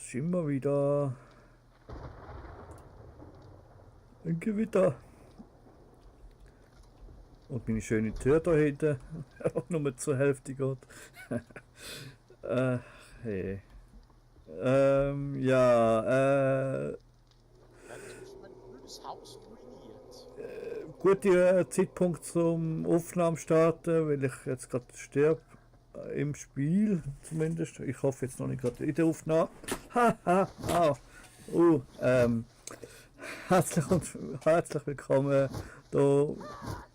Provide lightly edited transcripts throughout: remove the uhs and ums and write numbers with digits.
Es ist immer wieder ein Gewitter. Und meine schöne Tür da hinten auch nur zur Hälfte geht. Hey. Ja, Jetzt ist mein grünes Haus ruiniert. guter Zeitpunkt zum Aufnahmen starten, weil ich jetzt gerade sterbe. Im Spiel zumindest. Ich hoffe jetzt noch nicht gerade in der Aufnahme. Haha, herzlich willkommen da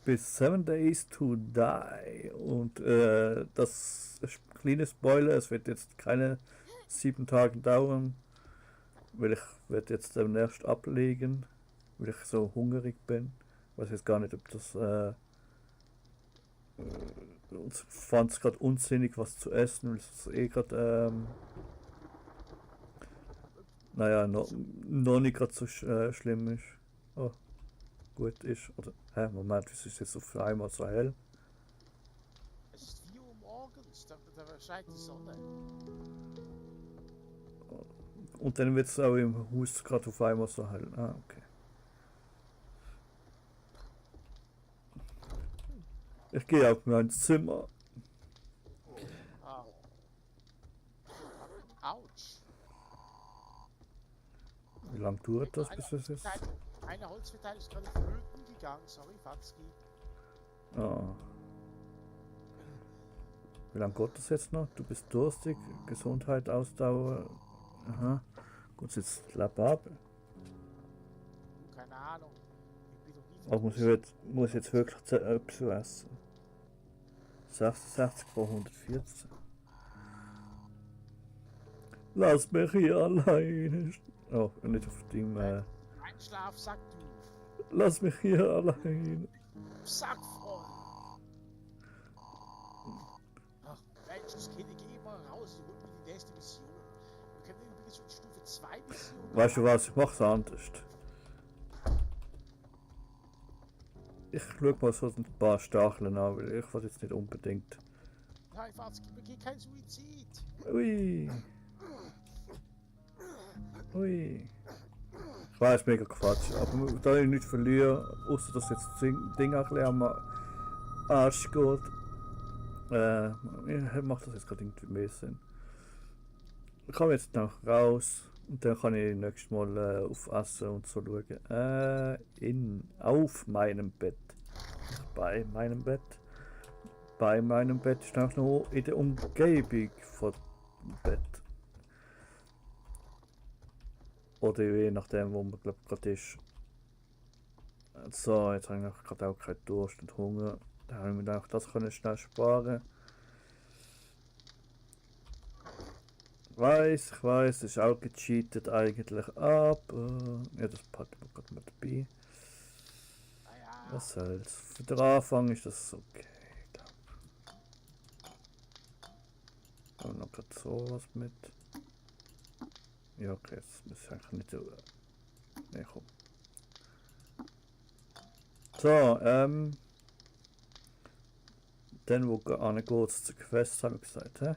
bis 7 Days to Die. Und das ist ein kleiner Spoiler, es wird jetzt keine 7 Tage dauern, weil ich werde jetzt demnächst ablegen, weil ich so hungrig bin. Ich weiß jetzt gar nicht, ob das ich fand es gerade unsinnig, was zu essen, weil es eh gerade naja, noch nicht gerade so schlimm ist. Oh, gut ist. Oder, Moment, wieso ist jetzt auf einmal so hell? Es ist 4 Uhr morgens, da scheint die Sonne. Und dann wird es auch im Haus gerade auf einmal so hell. Ah, okay. Ich gehe auf mein Zimmer. Ah. Autsch. Wie lange dauert das, bis es ist? Eine Holzverteilung ist gerade flöten gegangen, sorry, Fatzki. Ah. Wie lange geht das jetzt noch? Du bist durstig, Gesundheit, Ausdauer. Aha. Gut, jetzt Lapp ab. Keine Ahnung. Ich bin doch nie Aber muss jetzt wirklich etwas essen. 66 pro 114. Lass mich hier alleine. Oh, nicht auf dem. Einschlaf, sag du. Lass mich hier alleine. Sack voll. Ach, Mensch, das Kind, ich geh mal raus, ich hol mir die nächste Mission. Wir können übrigens schon Stufe 2 Mission. Weißt du was, ich mach's anders. Ich schau mal so ein paar Stacheln an, weil ich will jetzt nicht unbedingt. Nein, Fatzki, begeh kein Suizid. Ui. Ui. Ich weiß, mega Quatsch, aber da ich nichts verliere, außer dass jetzt das Ding ein bisschen am Arsch geht, macht das jetzt gerade irgendwie mehr Sinn. Ich komme jetzt noch raus und dann kann ich nächstes Mal auf Essen und so schauen. Auf meinem Bett. Nicht bei meinem Bett. Bei meinem Bett ist auch noch in der Umgebung von dem Bett. Oder je nachdem, wo man gerade ist. So, jetzt habe ich gerade auch keinen Durst und Hunger. Da habe ich mir gedacht, das kann ich schnell sparen. Ich weiß, das ist auch gecheatet eigentlich, aber ja, das packen wir gerade mal dabei. Naja. Was soll's? Für den Anfang ist das okay. Haben wir noch gerade sowas mit. Ja, okay, das muss eigentlich nicht so. Ne, komm. So, dann wo geht's zur Quest, habe ich gesagt, hä?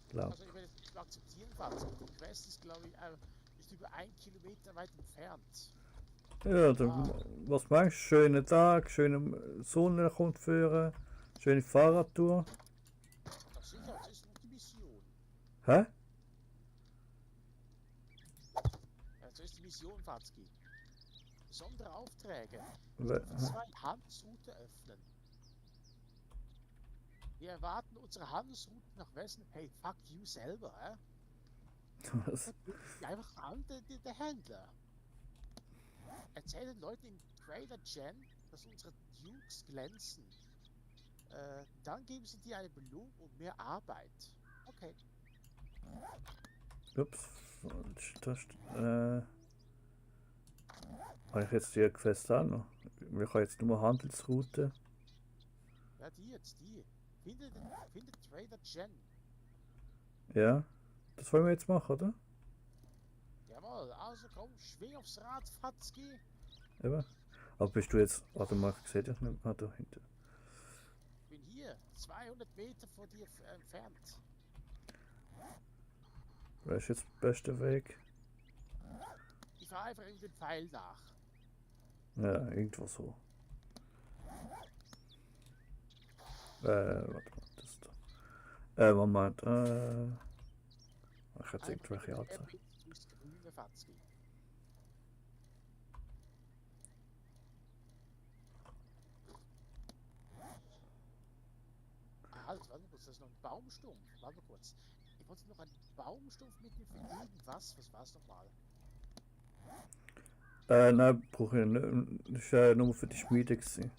Glaub. Also ich werde es nicht akzeptieren, Fatzki. Die Quest ist, glaube ich, nicht über 1 Kilometer weit entfernt. Ja, dann, was meinst du? Schönen Tag, schöne Sonne kommt führen, schöne Fahrradtour. Ja, sicher, das ist noch die Mission. Hä? Ja, das ist die Mission, Fatzki. Besondere Aufträge. We- Stufe 2 Handelsroute öffnen. Wir erwarten unsere Handelsroute nach Westen. Hey, fuck you selber, hä? Was? Einfach an, der Händler. Erzählen Leuten in Greater Gen, dass unsere Dukes glänzen. Dann geben sie dir eine Belohnung und mehr Arbeit. Okay. Ups, habe ich jetzt die Quest auch noch? Ich habe jetzt nur Handelsroute. Ja, die jetzt, die. Finde Trader Gen. Ja, das wollen wir jetzt machen, oder? Jawohl, also komm, schwing aufs Rad, Fatzki. Eben. Aber bist du jetzt. Warte mal, ich sehe dich nicht. Ah, da hinten. Bin hier, 200 Meter von dir entfernt. Was ist jetzt der beste Weg? Ich fahre einfach in den Pfeil nach. Ja, irgendwo so. Warte mal, das ist da. Moment, ich hätte irgendwelche Anzeigen. Durchs grüne Fatzki. Halt, warte mal kurz, das ist noch ein Baumstumpf. Warte mal kurz. Ich wollte noch einen Baumstumpf mitnehmen für irgendwas. Was war es nochmal? Nein, brauche ich nicht. Das war nur für die Schmiede gewesen.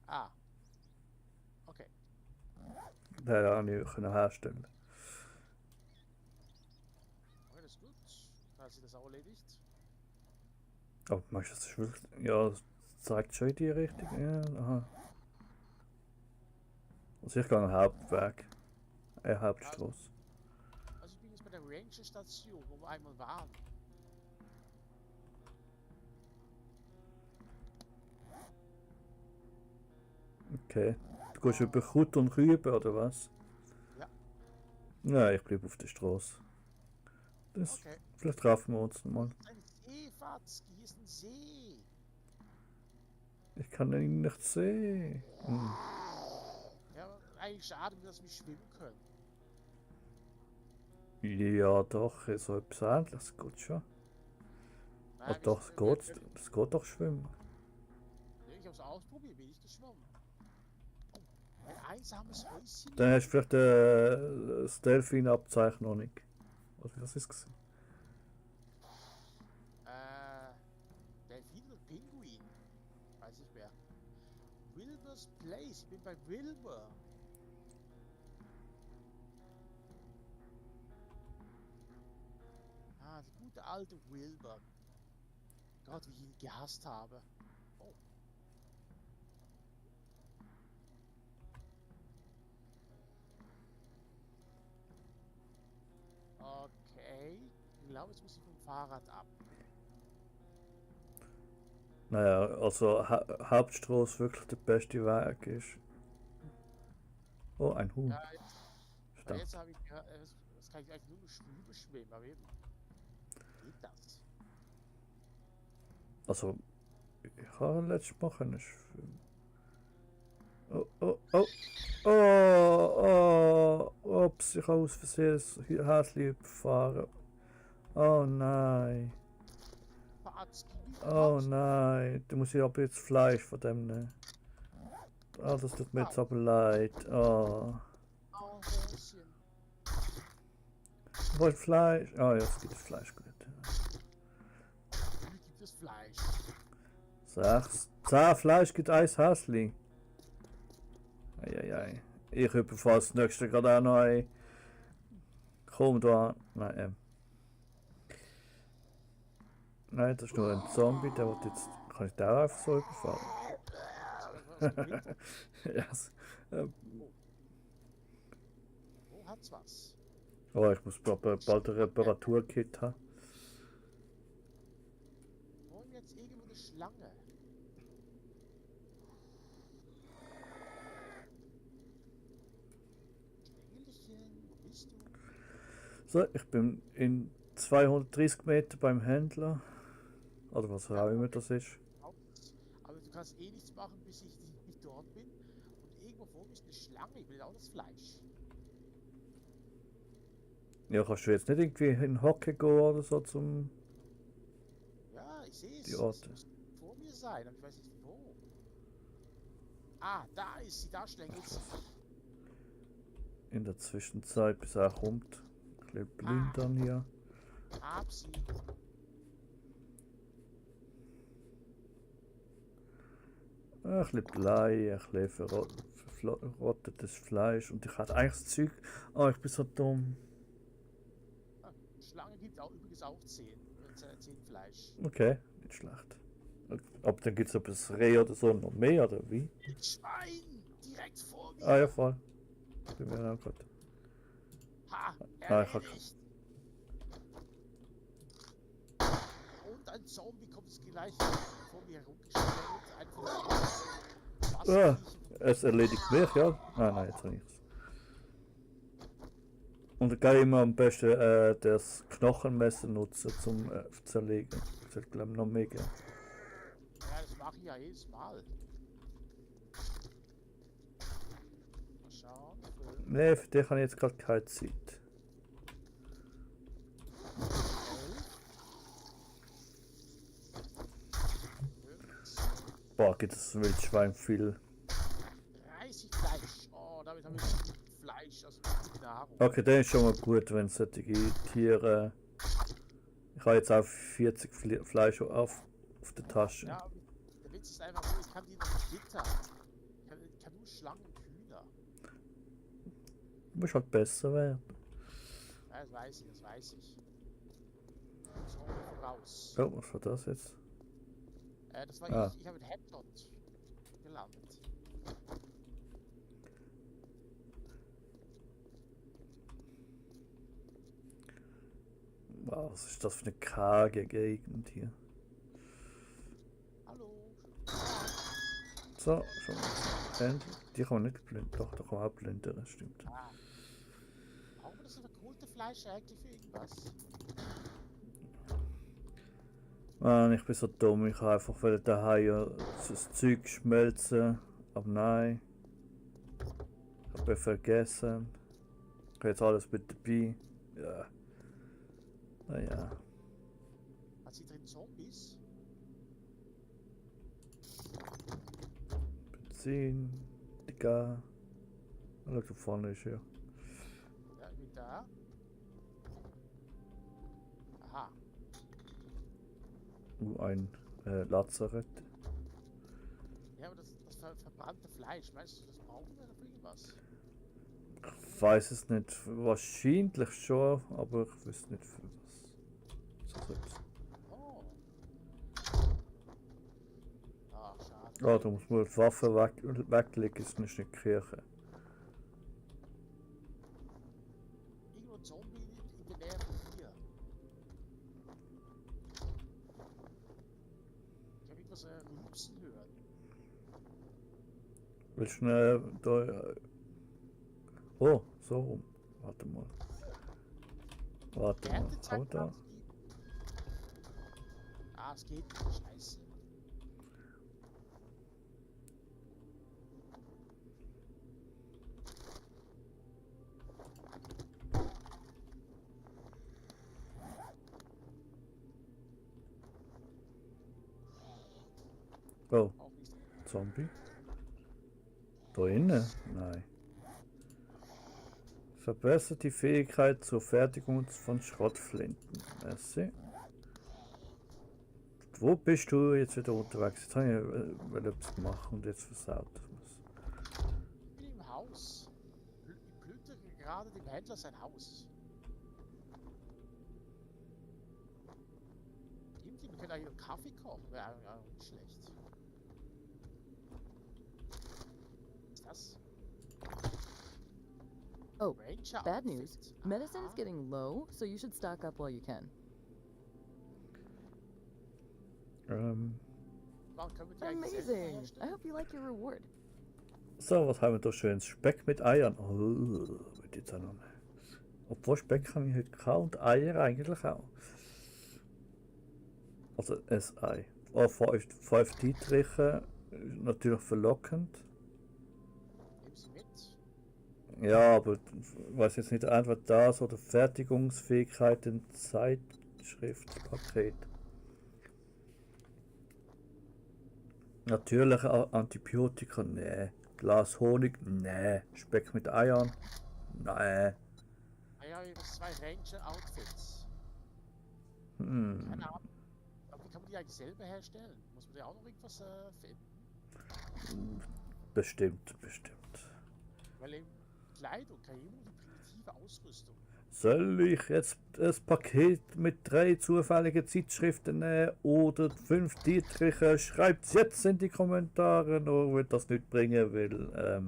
Ah. Okay. Den habe ich können herstellen. Okay, das ist gut. Dann hat sich das auch erledigt. Aber meinst du, das ist wirklich. Ja, das zeigt schon in die Richtung. Ja, aha. Also ich gehe einen Hauptweg. Eine Hauptstraße. Also ich bin jetzt bei der Ranger-Station, wo wir einmal waren. Okay. Du gehst über Kraut und Rüben, oder was? Ja. Nein, ich bleibe auf der Straße. Das, Okay. vielleicht treffen wir uns nochmal. Ein See, Fatzki, hier ist ein See. Ich kann ihn nicht sehen. Hm. Ja, aber eigentlich schade, dass wir schwimmen können. Ja, doch, so etwas Ähnliches geht schon. Nein, Ah, doch, es geht doch schwimmen. Nee, ich hab's ausprobiert, bin ich geschwommen. Oh, ein einsames Häuschen. Dann hast du vielleicht das Delfin-Abzeichen noch nicht. Oder was ist es? Delfin oder Pinguin? Weiß ich mehr. Wilbur's Place, ich bin bei Wilbur. Ah, die gute alte Wilbur. Gott, wie ich ihn gehasst habe. Oh. Okay. Ich glaube, jetzt muss ich vom Fahrrad ab. Naja, also Hauptstraße wirklich der beste Weg ist. Oh, ein Huhn. Ja, jetzt, weil Verdammt. jetzt habe ich das kann ich eigentlich nur noch schwimmen, aber eben. Geht das? Also, ich habe letztes Mal können schwimmen. Oh, oh, oh. Oh, oh. Ups, ich habe aus Versehen das Häschen überfahren. Oh nein. Fatzki, Oh nein. Du musst ja aber jetzt Fleisch von dem nehmen. Ah, das tut mir jetzt aber leid. Oh. Oh, Häschen. Ich wollte Fleisch. Ah ja, es gibt Fleisch, gut. Wie gibt es Fleisch? 6. 10 Fleisch gibt 1 Häsli. Eieiei. Ich überfahre das nächste gerade auch noch ein. Komm da. Nein, Nein, das ist nur ein Zombie, der wird jetzt. Kann ich den auch einfach so überfahren? Ja, Wo hat's was? oh, ich muss bald ein Reparaturkit haben. Wollen wir jetzt irgendwo eine Schlange? Engelchen, wo bist du? So, ich bin in 230 Meter beim Händler. Oder was auch immer das ist. Aber du kannst eh nichts machen, bis ich nicht dort bin. Und irgendwo vor mir ist eine Schlange, ich will auch das Fleisch. Ja, kannst du jetzt nicht irgendwie in Hocke gehen oder so zum. Ja, ich sehe es. Die Orte. Es muss vor mir sein, aber ich weiß nicht wo. Ah, da ist sie, da schlängelt sie. In der Zwischenzeit, bis er kommt. Ein bisschen blind dann hier. Hab sie. Ein bisschen Blei, ein bisschen verrottetes Fleisch. Und ich hatte eigentlich das Zeug. Oh, ich bin so dumm. Ah, Schlange gibt auch übrigens auch 10 Fleisch. Okay, nicht schlecht. Aber dann gibt es etwas Reh oder so noch mehr, oder wie? Ein Schwein! Direkt vor mir! Ah ja, voll. Bin mir auch gut. Ha! Ah, ich hab- Erledigt! Und ein Zombie kommt es gleich vor mir herumgeschlägt. Einfach Ah, es erledigt mich, ja. Ah nein, jetzt habe ich's. Und dann immer am besten das Knochenmesser nutzen zum zerlegen. Das wird glaube ich noch mehr gehen. Ja, das mache ich ja jedes Mal. Mal schauen. Nee, für dich habe ich jetzt gerade keine Zeit. 11, Boah, gibt das Wildschwein viel. 30 Fleisch. Oh, damit habe ich genug Fleisch, also genug Nahrung. Okay, das ist schon mal gut, wenn solche Tiere. Ich habe jetzt auch 40 Fleisch auf der Tasche. Ja, der Witz ist einfach so, ich kann die noch nicht wittern. Ich kann nur Schlangen und Hühner. Du musst halt besser werden. Ja, das weiß ich, das weiß ich. So, voraus. Oh, was war das jetzt? Das war Ah. ich habe in Headlot gelandet. Wow, was ist das für eine karge Gegend hier? Hallo. So, schon mal. Die kann man nicht plündern. Doch, da kann man auch plündern, das stimmt. Ah. Brauchen wir das verkohlte Fleisch eigentlich für irgendwas? Mann, ich bin so dumm. Ich habe einfach daheim das Zeug schmelzen. Aber nein. Ich habe vergessen. Ich habe jetzt alles mit dabei. Ja. Naja. Hat sie drin Zombies? Benzin. Digga. Schau, da vorne ist ja. Ja, ich bin da. Aha. Ein Lazarett. Ja, aber das verbrannte Fleisch, meinst du, das brauchen wir für irgendwas? Ich weiß es nicht. Wahrscheinlich schon, aber ich weiß nicht für was. So etwas. Oh. Ach, schade. Ja, da muss man die Waffe weglegen, ist nicht in die Kirche. Irgendwo ein Zombie in der Nähe von hier. Ich habe irgendwas rülpsen hören. Willst du da. Oh, so rum. Warte mal. Warte mal. Haben wir da? Ah, es geht nicht. Scheiße. Oh, Auch nicht. Zombie. Da innen? Nein. Verbessert die Fähigkeit zur Fertigung von Schrottflinten. Merci. Wo bist du jetzt wieder unterwegs? Jetzt habe ich etwas gemacht und jetzt versaut. Ich bin im Haus. Ich plündere gerade dem Händler sein Haus. Irgendwie, wir können auch hier Kaffee kochen. Wäre auch nicht schlecht. Was ist das? Oh, Ranger bad news. Outfit. Medicine is Aha. getting low, so you should stock up while you can. Wann können wir die eigentlich selber Amazing! I herstellen? hope you like your reward. So, was haben wir da schönes? Speck mit Eiern. Oh, wird jetzt auch noch mehr. Obwohl Speck habe ich heute gehabt und Eier eigentlich auch. Also ein Ei. Oh, 5 Dietriche. Natürlich verlockend. Nehmen Sie mit. Ja, aber ich weiß jetzt nicht, einfach das oder Fertigungsfähigkeiten, Zeitschriftpaket. Natürliche Antibiotika, nee. Glas Honig, nee. Speck mit Eiern, nee. Ah ja, hier sind 2 Ranger-Outfits. Hm. Keine Ahnung. Aber wie kann man die eigentlich selber herstellen? Muss man da auch noch irgendwas finden? Bestimmt. Weil eben Kleidung kann immer die primitive Ausrüstung. Soll ich jetzt das Paket mit 3 zufälligen Zeitschriften nehmen oder 5 Dietriche? Schreibt es jetzt in die Kommentare, nur wird das nicht bringen, weil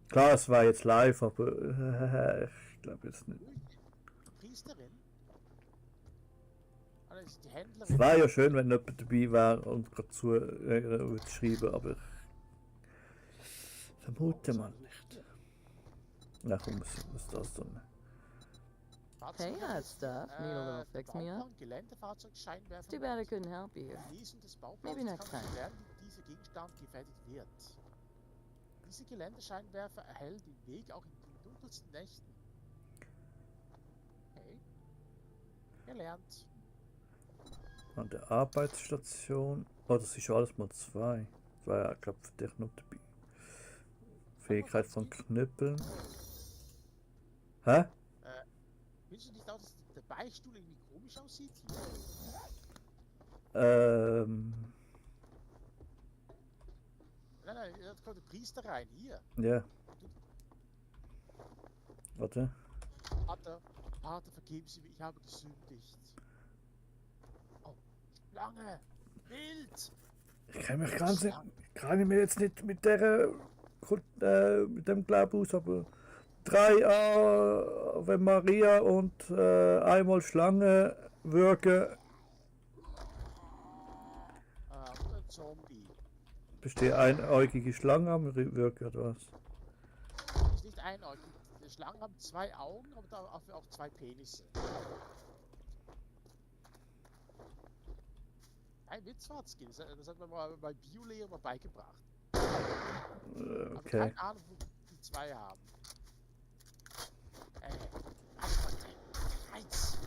klar, es war jetzt live, aber ich glaube jetzt nicht. Ui, Priesterin? Ah, das ist die Händlerin. Es war ja schön, wenn jemand dabei war und gerade zu schreiben, aber ich vermute mal nicht. Na komm, was ist das dann? Hey, that stuff. Need a little fix-me-up? Geländefahrzeugscheinwerfer. It's too bad I couldn't help you here. Lesen des Bauplans Maybe next kann time. lernen, wie dieser Gegenstand gefertigt wird. Diese Geländescheinwerfer erhellen den Weg auch in den dunkelsten Nächten. Okay. Gelernt. An der Arbeitsstation. Oh, das ist alles mal 2. Das war ja, glaube ich, für dich noch dabei. Fähigkeit von Knüppeln. Hä? Findest du nicht auch, dass der Beichtstuhl irgendwie komisch aussieht hier? Nein, da kommt der Priester rein. Hier. Ja. Warte. Vater, vergeben Sie mir, ich habe gesündigt. Oh, Schlange! Wild! Ich kann mich jetzt nicht mit der mit dem Glauben aus, aber 3 Ave Maria und einmal Schlange würgen. Und ein Zombie. Besteht einäugige Schlange am Würgen oder was? Ist nicht einäugig. Die Schlangen haben 2 Augen, aber dafür auch 2 Penisse. Ein Witz, Watzki. Das hat mir mal mein Biolehrer mal beigebracht. Aber Okay. keine Ahnung, wo die 2 haben. Meins.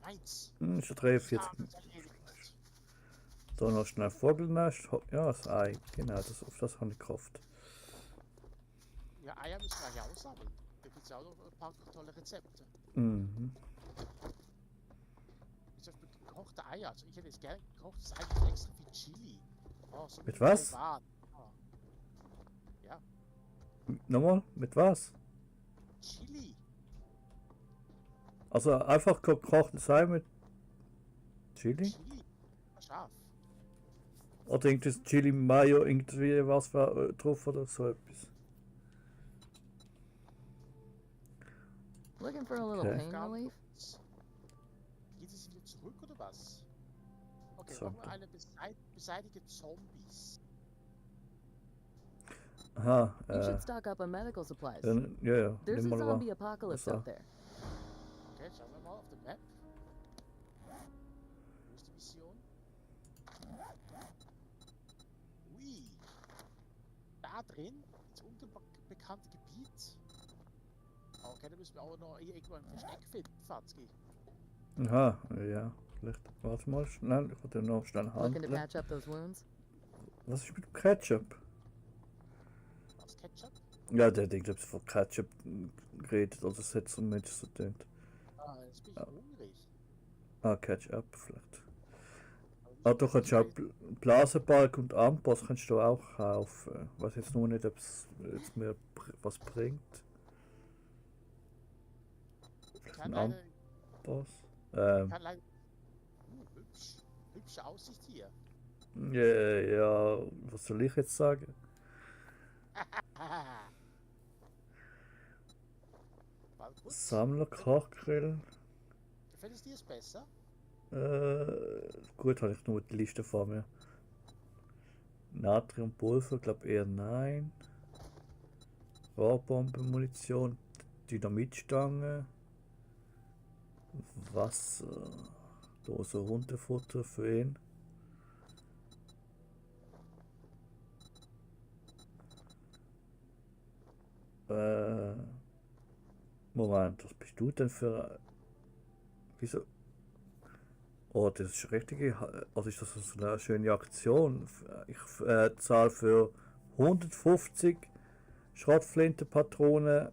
Meins. Schon 43. So, noch schnell Vogelnest. Ja, das Ei. Genau, auf das habe ich gehofft. Ja, Eier müssen wir ja aussammeln. Da gibt es ja auch noch ein paar tolle Rezepte. Mhm. Zum Beispiel gekochte Eier. Also ich hätte jetzt gerne gekochtes Ei mit extra viel Chili. Oh, so Mit was? Taiwan. Oh. Ja, Nochmal? Mit was? Chili. Also einfach gekochtes Ei mit Chili? Chili. Scharf. Oder irgendwie Chili Mayo, irgendwie was war drauf oder so etwas. Looking for a little Okay. pain relief? Geht es wieder zurück oder was? Okay, So. machen wir eine beseitige Zombies. Aha, You should stock up on medical supplies. ja, There's nimm a mal zombie wahr. apocalypse So. out there. Okay, schauen wir mal auf der Map. Wo ist die Mission? Ui. Da drin, das unbekannte Gebiet. Okay, da müssen wir auch noch irgendwo ein Versteck finden, Fatzki. Aha, ja, vielleicht. Warte mal schnell, ich wollte noch schnell Looking to handeln. patch up those wounds? Was ist mit dem Ketchup? Aus Ketchup? Ja, der denkt, ob von Ketchup geredet oder es hat so Mensch so tönt. Jetzt bin ich hungrig. Ketchup vielleicht. Aber Du kannst auch Blasenbalg und Amboss kannst du auch kaufen. Ich weiß jetzt nur nicht, ob es jetzt mir was bringt. Ich kann Ein leider. Amboss. Kann leider. Hübsch. Hübsche Aussicht hier. Ja, was soll ich jetzt sagen? Mal kurz. Sammler, Kochgrill. Gefällt es dir jetzt besser? Gut, habe ich nur die Liste vor mir. Natriumpulver, glaube eher nein. Rohrbombenmunition, Dynamitstange, Wasser, Dose Hundefutter für ihn. Moment, was bist du denn für... Wieso? Oh, das ist richtige... Also ist das so eine schöne Aktion? Ich zahle für 150 Schrotflintenpatronen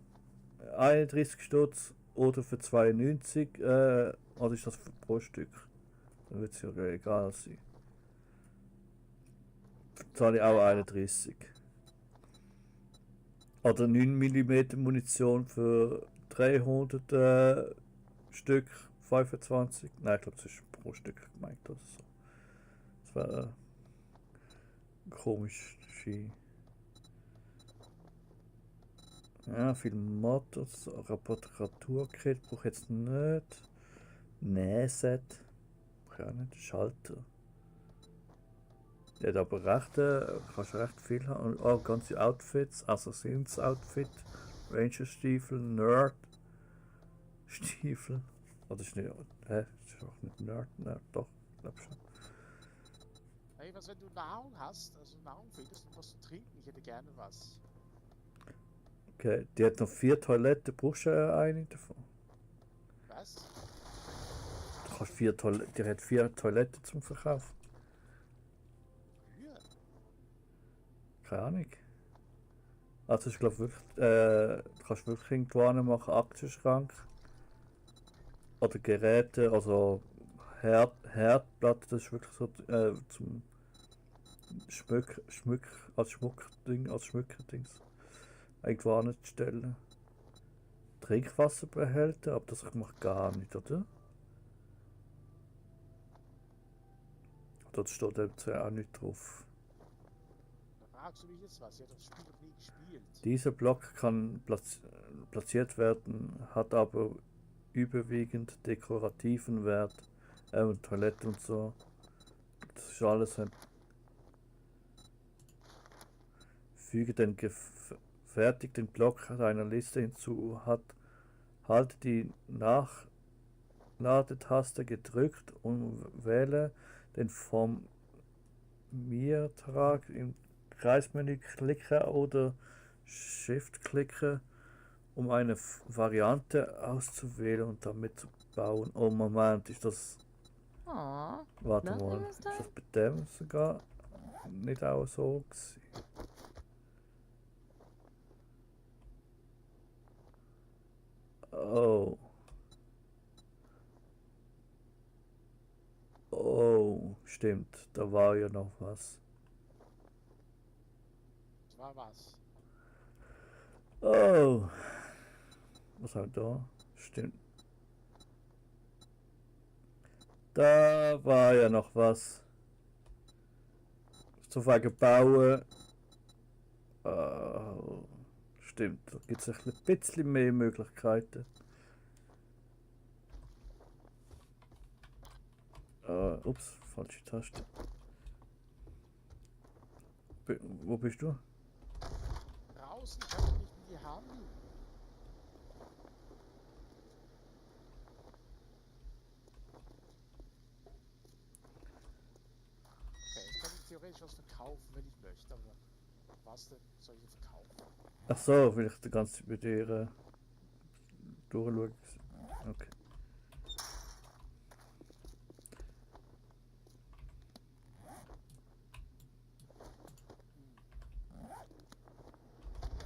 31 Stutz oder für 92, also ist das pro Stück? Dann wird es ja egal sein. Zahle ich auch 31. Oder 9 mm Munition für 300 Stück 25. Nein, ich glaube, das ist pro Stück gemeint oder so. Das war komisch. Ja, viel Motors, Reparaturkit brauche ich jetzt nicht. Nähset. Brauche ich auch nicht. Schalter. Der hat aber recht, kannst recht viel haben. Oh, ganze Outfits, Assassins-Outfit, Ranger-Stiefel, Nerd-Stiefel. Oh, das ist nicht, ist doch nicht Nerd, doch, glaub schon. Hey, was, wenn du Nahrung hast, also Nahrung findest und was zu trinken, ich hätte gerne was. Okay, die hat noch 4 Toiletten, brauchst du eine davon? Was? Du kannst 4 Toiletten, die hat 4 Toiletten zum Verkauf. Kühe? Keine Ahnung. Also ich glaube wirklich, du kannst wirklich irgendwo machen, Aktenschrank. Oder Geräte, also Herdplatte, das ist wirklich so zum als Schmuckdings irgendwo anzustellen. Trinkwasserbehälter, aber das macht gar nicht, oder? Dort steht eben auch nicht drauf. Da fragst du mich jetzt was, ich habe das Spiel noch nie gespielt. Dieser Block kann platziert werden, hat aber überwiegend dekorativen Wert. Toilette und so. Das ist alles ein. Füge den gefertigten Block einer Liste hinzu, halte die Nachladetaste gedrückt und wähle den Formiertrag im Kreismenü klicke oder Shift klicke, um eine Variante auszuwählen und damit zu bauen. Oh Moment, ist das. Aw, Warte nothing mal, this ist time? das bei dem sogar nicht auch so gewesen? Oh. Oh, stimmt, da war ja noch was. Das war was. Oh. Was haben wir da? Stimmt. Da war ja noch was. So wegen Bauen. Oh, stimmt, da gibt es ein bisschen mehr Möglichkeiten. Ups, falsche Taste. Wo bist du? Draußen kann ich nicht in die Hand. Okay, ich kann theoretisch was verkaufen, wenn ich möchte, aber was denn soll ich verkaufen? Ach so, will ich die ganze Zeit mit dir durchschauen. Okay.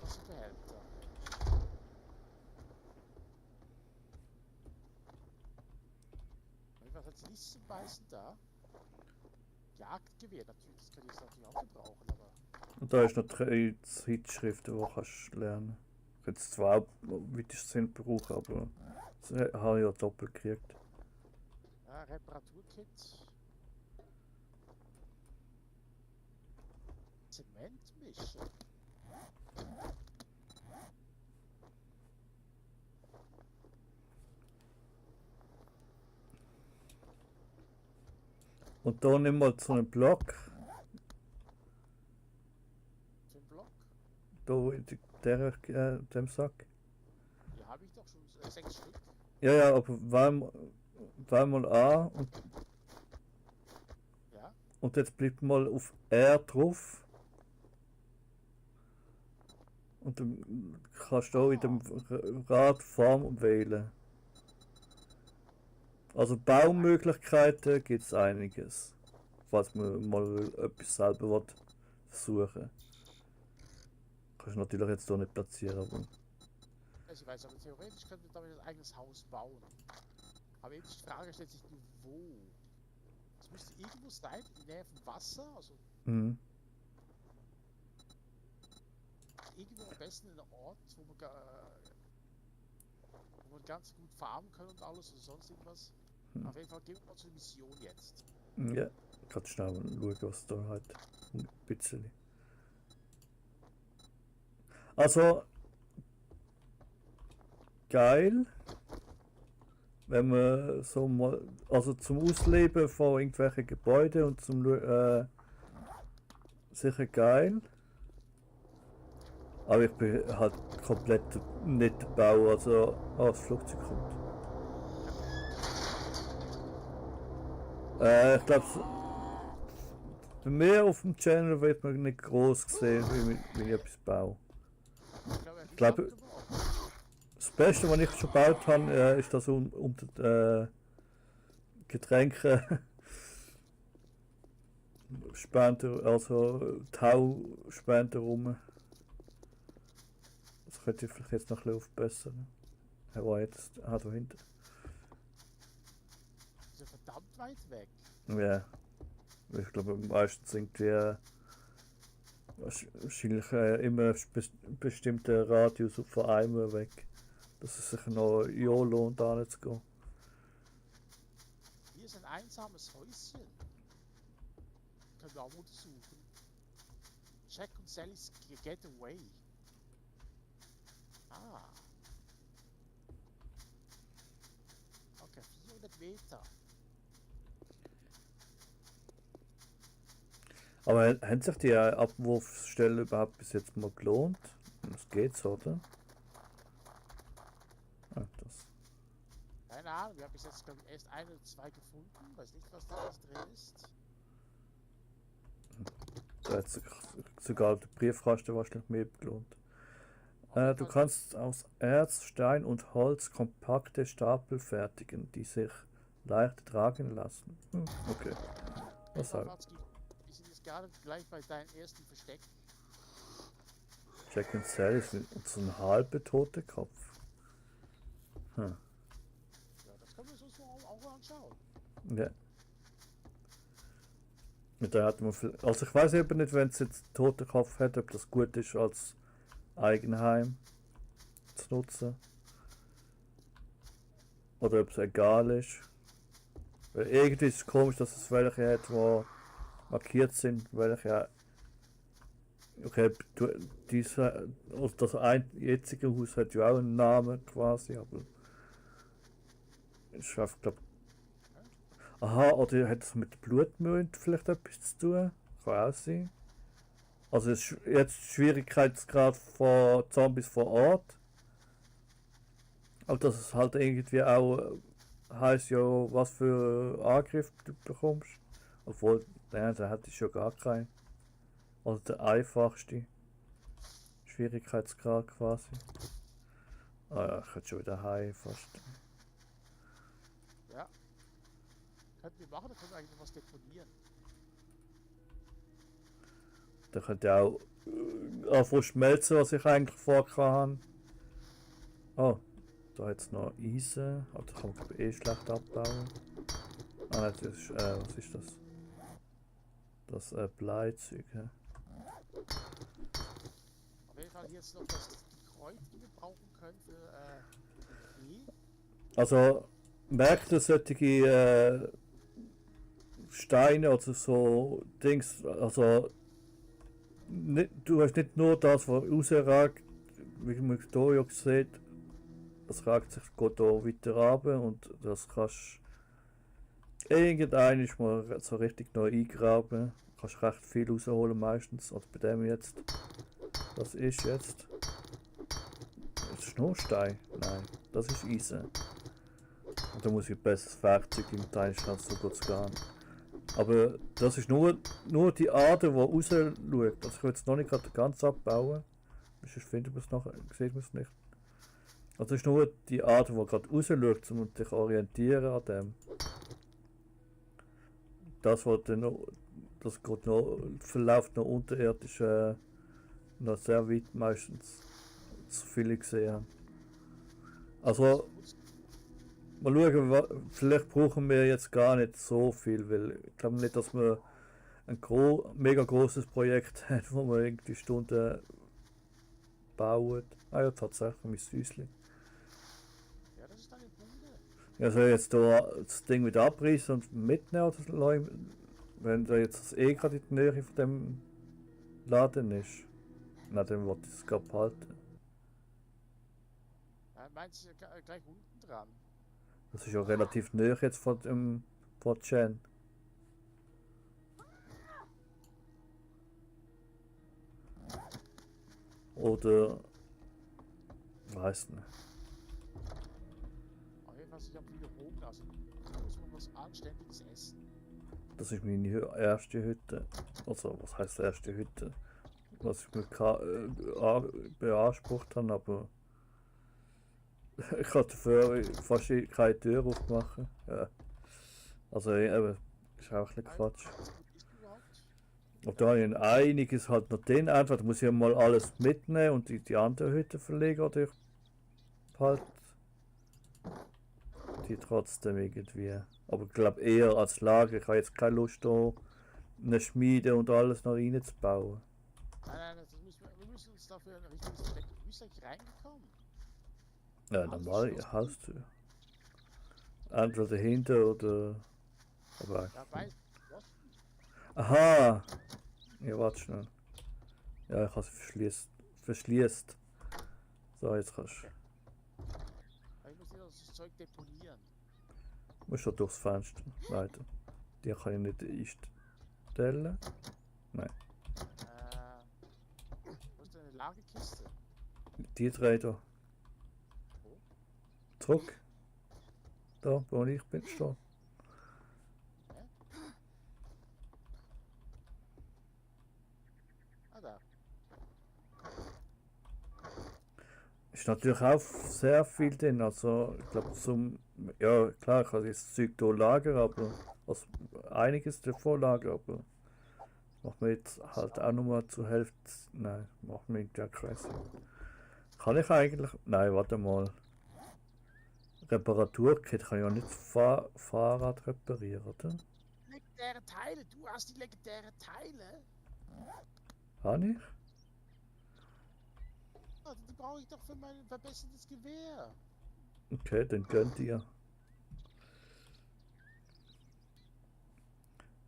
Was für Behälter? Was hat nichts zum Beißen da? Jagdgewehr, natürlich, das kann ich jetzt natürlich auch gebrauchen, aber. Und da ist noch 3 Zeitschriften, die kannst du lernen. Ich hätte es zwar auch weitestens Sinn brauchen, aber das habe ich ja doppelt gekriegt. Ja, Reparaturkit. Zementmische. Und da nimm mal so einen Block, Für den Block? da in dem Sack. Die habe ich doch schon 6 Stück. Ja, ja, aber wähl mal an Ja. und jetzt bleibt mal auf R drauf. Und dann kannst du auch in dem Rad Form wählen. Also Baumöglichkeiten gibt es einiges. Falls man mal etwas selber versuchen will. Kannst du natürlich jetzt hier nicht platzieren, aber. Also ich weiß, aber theoretisch könnte man damit ein eigenes Haus bauen. Aber eben die Frage stellt sich nur wo. Es müsste irgendwo sein, in der Nähe vom Wasser, also Mhm. irgendwo am besten in einem Ort, wo man ganz gut farmen kann und alles und sonst irgendwas. Auf jeden Fall gehen wir mal zur Mission jetzt. Ja, kannst schnell mal schauen, was da halt ein bisschen. Also, geil, wenn man so mal, also zum Ausleben von irgendwelchen Gebäuden und zum sicher geil. Aber ich bin halt komplett nicht der Bauer, also das Flugzeug kommt. Ich glaube, bei mir auf dem Channel wird man nicht groß gesehen, wie ich etwas baue. Ich glaube, das Beste, was ich schon gebaut habe, ist das unter Getränke Spender, also Tauspender rum. Das könnte ich vielleicht jetzt noch ein bisschen aufbessern. Er war jetzt da hinten. Ist ja verdammt weit weg. Ja. Ich glaube meistens irgendwie wahrscheinlich immer bestimmten Radius von einem weg. Dass es sich noch ja lohnt, da nicht zu gehen. Hier ist ein einsames Häuschen. Können wir auch untersuchen. Jack und Sally's Getaway. Ah. Okay, 400 Meter. Aber haben sich die Abwurfstellen überhaupt bis jetzt mal gelohnt? Das geht's, oder? Ah, das. Keine Ahnung, wir haben bis jetzt glaube ich erst 1 oder 2 gefunden. Weiß nicht, was da alles drin ist. Da hat sogar der Briefkasten wahrscheinlich mehr gelohnt. Du kannst aus Erz, Stein und Holz kompakte Stapel fertigen, die sich leicht tragen lassen. Okay. Was auch. Wir sind jetzt gerade gleich bei deinem ersten Versteck. Jack und Sally ist so ein halber toter Kopf. Ja, das können wir uns auch anschauen. Ja. Mit der hat man also ich weiß eben nicht, wenn es jetzt einen toten Kopf hat, ob das gut ist als Eigenheim zu nutzen. Oder ob es egal ist. Weil irgendwie ist es komisch, dass es welche hat, die markiert sind, welche. Okay, also das jetzige Haus hat ja auch einen Namen quasi, aber ich schaffe glaube. Aha, oder hat es mit Blutmond vielleicht etwas zu tun? Kann auch sein. Also es ist jetzt Schwierigkeitsgrad von Zombies vor Ort. Aber dass es halt irgendwie auch heisst ja, was für Angriff du bekommst. Obwohl, da hätte ich schon gar keinen. Also der einfachste Schwierigkeitsgrad quasi. Ah ja, ich hätte schon wieder heim fast. Ja. Könnten wir machen, da können wir eigentlich noch was deponieren. Da könnte auch anfangen schmelzen, was ich eigentlich vorgehabt habe. Oh, da hat es noch Eisen. Aber das kann man eh schlecht abbauen. Ah nein, das ist, was ist das? Das Bleizeug. Ja. Auf jeden Fall hier jetzt noch das Kreuz, die wir brauchen können für E. Also merkt ihr solche Steine oder so Dings, also nicht, du hast nicht nur das, was rausragt, wie man hier ja sieht, das ragt sich geht hier weiter runter und das kannst irgendeines mal so richtig neu eingraben, kannst recht viel rausholen meistens, oder bei dem jetzt, das ist jetzt, das ist nur Stein, nein, das ist Eisen. Und da muss ich ein besseres Werkzeug im Teil haben, so gut es gehen. Aber das ist nur die Ader, die raus schaut. Also ich will es noch nicht gerade ganz abbauen. Sonst findet man es nachher, sieht man es nicht. Also es ist nur die Ader, die gerade raus schaut, um dich orientieren an dem. Das, was dann noch, das geht noch, verläuft noch unterirdisch noch sehr weit meistens. So viele gesehen haben. Also mal schauen, vielleicht brauchen wir jetzt gar nicht so viel, weil ich glaube nicht, dass wir ein mega großes Projekt haben, wo wir irgendwie Stunden bauen. Ah ja, tatsächlich, mein Süßli. Ja, das ist deine Bude. Ja, soll ich jetzt da das Ding wieder abreißen und mitnehmen oder wenn da jetzt das eh gerade in der Nähe von dem Laden ist? Na, dann wollte ich es gerade behalten. Ja, meinst du gleich unten dran? Das ist ja relativ nah jetzt von Chen. Oder weiß nicht. Auf jeden Fall, ich habe wieder Hunger, also da muss man was Anständiges essen. Das ist meine erste Hütte. Also was heißt erste Hütte? Was ich mir beansprucht habe, aber ich kann dafür fast keine Tür aufmachen. Ja. Also eben, ist auch ein bisschen Quatsch. Was ist überhaupt? Und da habe ich einiges halt noch drin. Entweder muss ich mal alles mitnehmen und die andere Hütte verlegen oder ich halt die trotzdem irgendwie. Aber ich glaube eher als Lager. Ich habe jetzt keine Lust da eine Schmiede und alles noch reinzubauen. Nein, wir müssen uns dafür ein richtiges Versteck. Du bist eigentlich reingekommen. Ja, normal, ja, Haustür. Entweder dahinter oder. Aber. Dabei, was? Aha! Ja, warte schnell. Ja, ich habe es verschließt. So, jetzt kannst du. Ich muss dir das Zeug deponieren. Musst du durchs Fenster. Weiter. Die kann ich nicht einstellen. Wo ist deine Lagerkiste? Die drei da. Wo? Zurück. Da, wo ich bin, stehen. Ah, da. Ist natürlich auch sehr viel drin. Also, ich glaube, ja, klar, ich kann das Zeug hier lagern, aber. Also, einiges davon lagern, aber. Machen wir jetzt halt auch nochmal zur Hälfte. Nein, machen wir ja keinen Sinn. Kann ich eigentlich. Nein, warte mal. Reparaturkit kann ich auch nicht Fahrrad reparieren, oder? Legendäre Teile, du hast die legendären Teile. Kann ich? Also, die brauche ich doch für mein verbessertes Gewehr. Okay, dann gönnt ihr.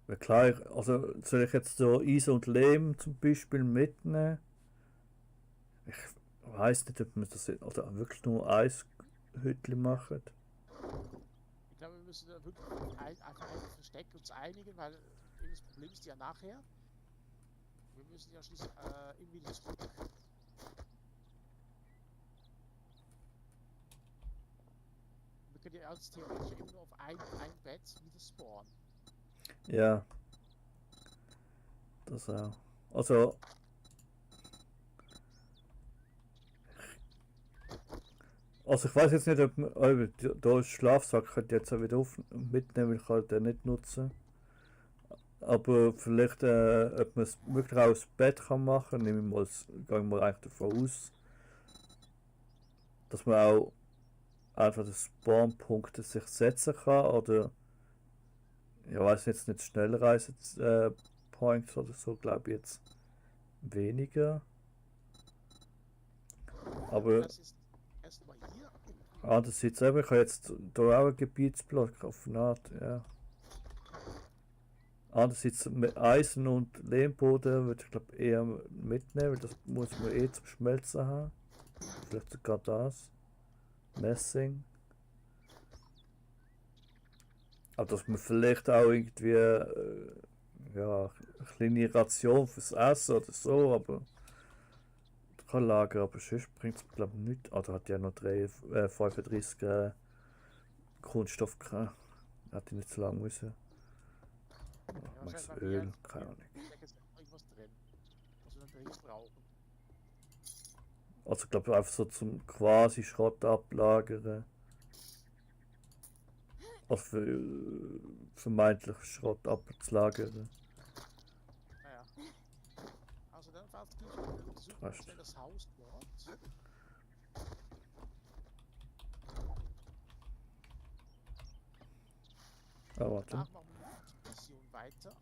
Ja klar, also soll ich jetzt so Eis und Lehm zum Beispiel mitnehmen? Ich weiß nicht, ob man das oder wirklich nur Eishütchen machen. Ich glaube, wir müssen da wirklich einfach ein Versteck uns einigen, weil das Problem ist ja nachher. Wir müssen ja schließlich irgendwie zurück. Wir können ja als theoretisch eben nur auf ein Bett wieder spawnen. Ja. Das auch. Also. Also ich weiß jetzt nicht, ob man. Da ist Schlafsack, könnte ich jetzt auch wieder mitnehmen, ich kann den nicht nutzen. Aber vielleicht, ob man es wirklich auch aus Bett kann machen, nehme ich mal, gehe ich mal eigentlich davon aus, dass man auch einfach die Spawnpunkte sich setzen kann oder ich weiß jetzt nicht, Schnellreise Points oder so, glaube ich jetzt weniger. Aber Das ist erstmal hier. andererseits eben, ich habe jetzt da auch einen Gebietsblock auf Naht, ja. Andererseits mit Eisen und Lehmboden würde ich glaube eher mitnehmen, weil das muss man eh zum Schmelzen haben. Vielleicht sogar das. Messing. Aber dass man vielleicht auch irgendwie ja, eine kleine Ration fürs Essen oder so, aber kann lagern, aber sonst bringt es glaube ich nichts. Ah, da hat ja noch 35 Kunststoff gehabt. Hätte ich nicht so lange müssen. Ja, Max wahrscheinlich Öl, haben keine Ahnung. Da ist noch irgendwas drin, was wir natürlich brauchen. Also ich glaube einfach so zum quasi Schrott ablagern. Also für vermeintlich Schrott abzulagern. Naja. Also dann fahrt ich untersuchen Passt. schnell das Haus dort. Ah, warte. Danach machen wir die Mission weiter.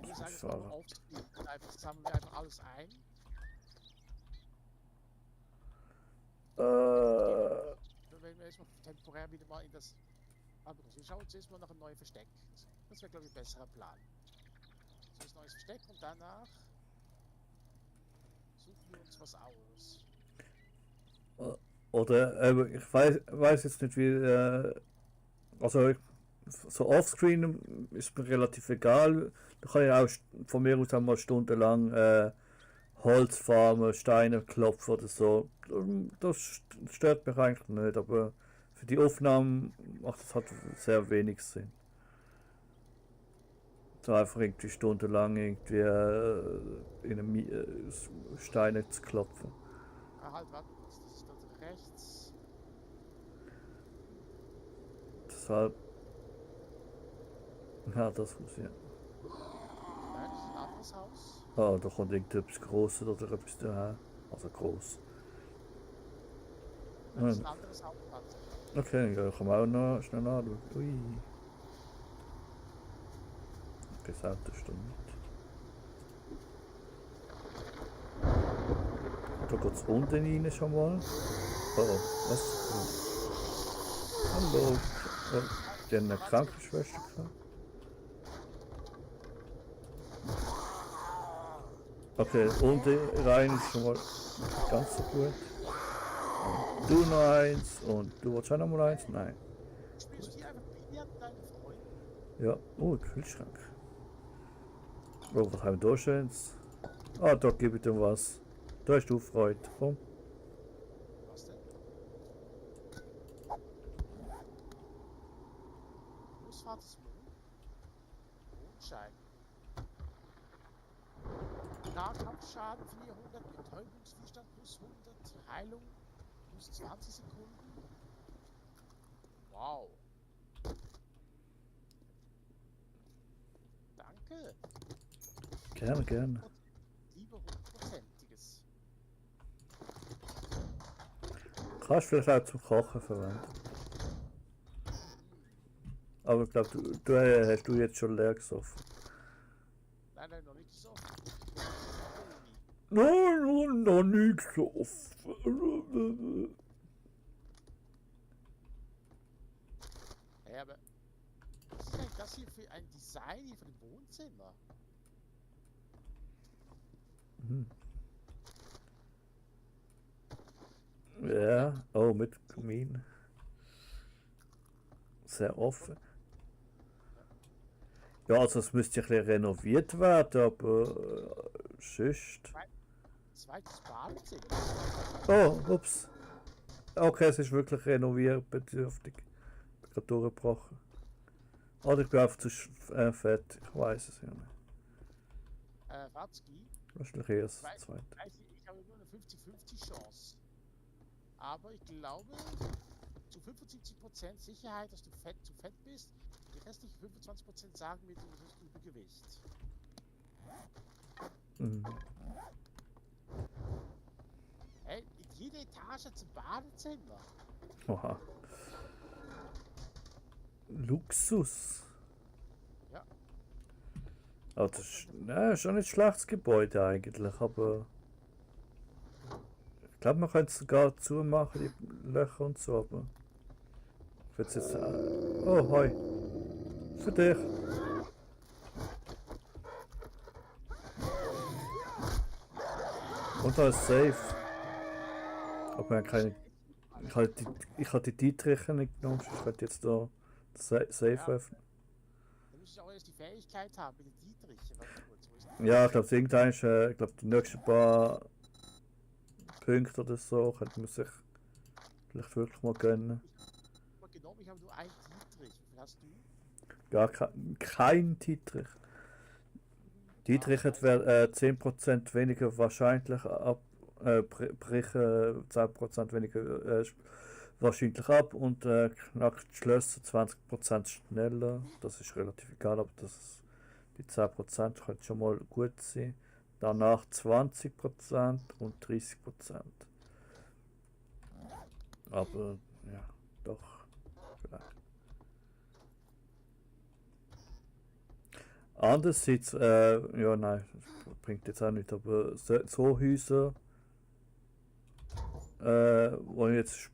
Ich sage es mal Fahrer. aufspielen. Einfach sammeln wir einfach alles ein. Dann werden wir erstmal temporär wieder mal in das. Aber wir schauen uns erstmal nach einem neuen Versteck. Das wäre, glaube ich, ein besserer Plan. So ist ein neues Versteck und danach suchen wir uns was aus. Oder ich weiß jetzt nicht wie. Also so offscreen ist mir relativ egal. Da kann ich auch von mir aus auch mal stundenlang Holzfarmen, Steine klopfen oder so. Das stört mich eigentlich nicht, aber für die Aufnahmen macht es halt sehr wenig Sinn. So einfach irgendwie stundenlang irgendwie in einem Steine zu klopfen. Ah, halt, warte, das ist dort rechts. Deshalb. Ja, das muss ja. Nein, das ist ein anderes Haus. Ah, da kommt irgendetwas Grosses oder etwas daher. Also gross. Nein, das ist ein anderes Haus. Warte. Okay, ja, kann man auch noch schnell anschauen. Ui. Okay, das Auto steht nicht. Da geht es unten rein schon mal. Oh, oh, was? Hallo. Oh, die haben eine Krankenschwester gehabt. Okay, unten rein ist schon mal ganz so gut. Und du noch eins und du wolltest auch noch mal eins? Nein. Spielst du hier einfach Billard mit deinen Freunden? Ja, oh, Kühlschrank. Oh, was haben wir da Schönes? Ah, da gebe ich dir was. Da hast du Freude. Komm. Was denn? Großvatersmond? Mondschein. Nahkampfschaden 400, Betäubungswiderstand plus 100, Heilung plus 20 Sekunden. Wow. Danke. Gerne, gerne. Lieber 100%iges. Kannst vielleicht auch zum Kochen verwenden. Aber ich glaube, hast du jetzt schon leer gesoffen. Nein, nein, noch nicht so. Nein, noch nicht gesoffen. Ja, aber was ist eigentlich das hier für ein Design hier für ein Wohnzimmer? Ja, oh, mit Kamin. Sehr offen. Ja, also es müsste ein bisschen renoviert werden, aber sonst. Zweites Badezimmer. Oh, ups. Okay, es ist wirklich renovierbedürftig. Ich bin gerade durchgebrochen. Oder ich bin einfach zu fett, ich weiß es ja nicht. Watzki, Wahrscheinlich eher das ich zweite. habe nur eine 50-50 Chance. Aber ich glaube, zu 75% Sicherheit, dass du zu fett bist. Die restlichen 25% sagen mir, du hast Übergewicht. Mhm. Hey, in jeder Etage zum Badezimmer. Oha. Luxus. Ja. Aber das ist schon nicht schlechtes Gebäude eigentlich, aber ich glaube, man könnte es sogar zumachen, die Löcher und so, aber ich würde jetzt oh, hoi. Für dich. Und da ist safe. Aber wir haben keine. Ich hatte die Dietriche nicht genommen, ich könnte jetzt da das Safe Ja. öffnen. Da muss ich auch erst die Fähigkeit haben mit den Dietrichen. Warte kurz, wo ist Ja, ich glaube, irgendwann ist, ich glaube, die nächsten paar Punkte oder so könnte man sich vielleicht wirklich mal gönnen. genommen? Ich habe nur einen Dietrich. Wie viel hast du? Gar kein Dietrich. Dietrich hat 10% weniger wahrscheinlich brechen 10% weniger wahrscheinlich ab und knackt die Schlösser 20% schneller. Das ist relativ egal, aber die 10% könnte schon mal gut sein. Danach 20% und 30%. Aber ja, doch, vielleicht. Andererseits, ja nein, das bringt jetzt auch nicht, aber so Häuser, wo jetzt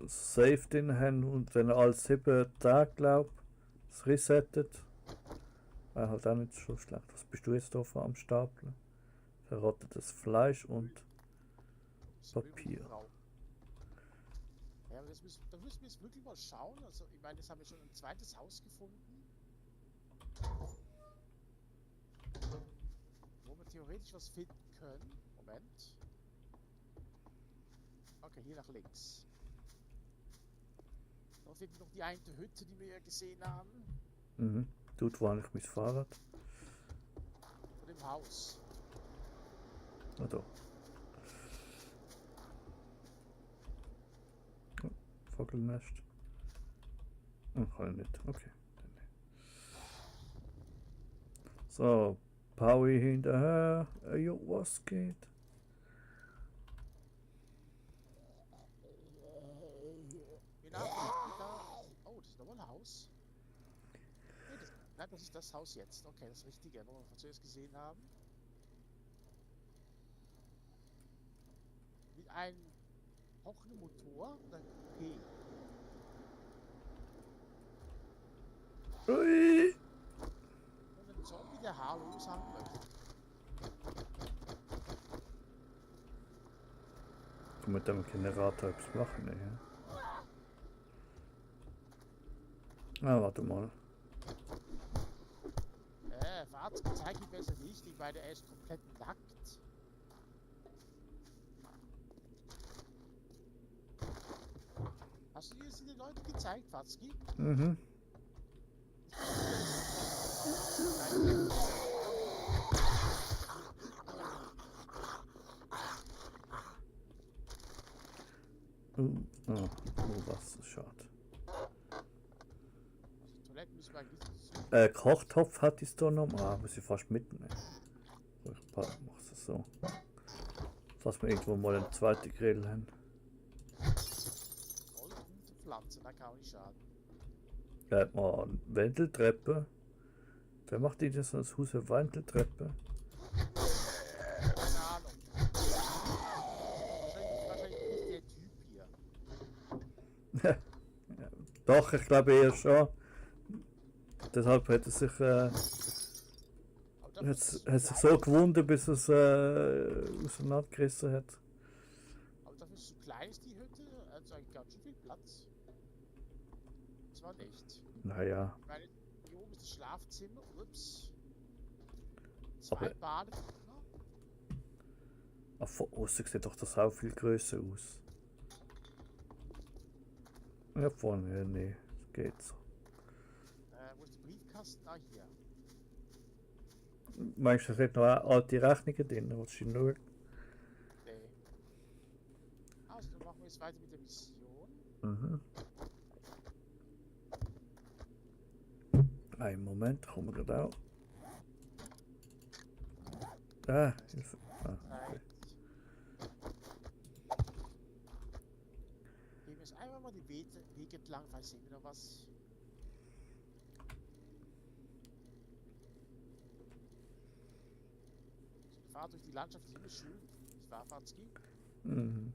safe drin haben und dann alle 7 Tage, glaube ich, es resettet, wäre halt auch nicht so schlecht. Was bist du jetzt da am Stapeln? Verrottetes Fleisch und Papier. Ja, aber da müssen wir jetzt wirklich mal schauen. Also, ich meine, das haben wir schon ein zweites Haus gefunden. Wo wir theoretisch was finden können. Moment. Okay, hier nach links. Dann finden wir noch die eine Hütte, die wir ja gesehen haben. Mhm. Dort war ich mein Fahrrad. Von dem Haus. Ah, da. Oh, Vogelnest. Kann ich nicht. Okay. Dann nicht. So, Paui hinterher. Jo, was geht? Genau, da. Oh, das ist nochmal ein Haus. Nee, nein, das ist das Haus jetzt. Okay, das Richtige, wo wir zuerst gesehen haben. Mit einem pochenden Motor und einem Coupé. Ui! Und ein Zombie, der Hallo sagen möchte. Ich muss mit dem Generator etwas machen, ne? Ah, warte mal. Fahrzeug zeige ich besser nicht, weil er ist komplett nackt. Hast du dir die Leute gezeigt, Fatzki? Mhm. Oh, was schade. Also Toiletten müssen wir eigentlich nicht. Kochtopf hat ich da noch. Ah, muss ich fast mitnehmen. Ich mach es so. Dass wir irgendwo mal einen zweiten Grill haben. Voll gute Pflanzen, da kann auch nicht schaden. Da hat man eine Wendeltreppe. Wer macht die das als Haus eine Wendeltreppe? Keine Ahnung. Wahrscheinlich nicht der Typ hier. Doch, ich glaube eher schon. Deshalb hat er sich, Aber dafür ist es hat sich so gewundert, bis es auseinandergerissen hat. Aber dafür ist so klein ist die Hütte, also eigentlich ganz schön viel Platz. Das war nicht. Naja, Weil hier oben ist das Schlafzimmer, ups. Aber- Zwei Badezimmer. aber von außen sieht doch das auch viel größer aus. Ja, vorne, ja, nee, geht so. Wo ist der Briefkasten? Ah, hier. Meinst du, es hat noch alte Rechnungen drin? Willst du nur? Nee. Also, dann machen wir jetzt weiter mit der Mission. Mhm. Einen Moment, kommen wir gerade auch. Ah, Hilfe. Ah, okay. Gehen wir jetzt einmal mal die Wege entlang, vielleicht sehen wir noch was. Die Fahrt durch die Landschaft ist immer schön. Ich war Fatzki. Mhm.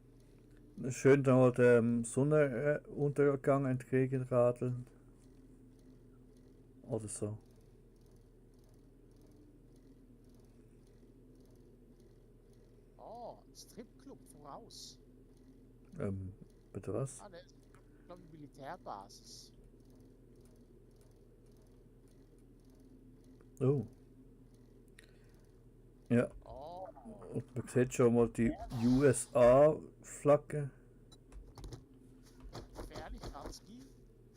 Schön da dem Sonnenuntergang entgegenradeln. Oder so. Oh, ein Stripclub voraus. Bitte was? Ah, ne, ich glaube die Militärbasis. Oh. Ja, Oh, und man sieht schon mal die USA-Flagge. gefährlich, Fatzki.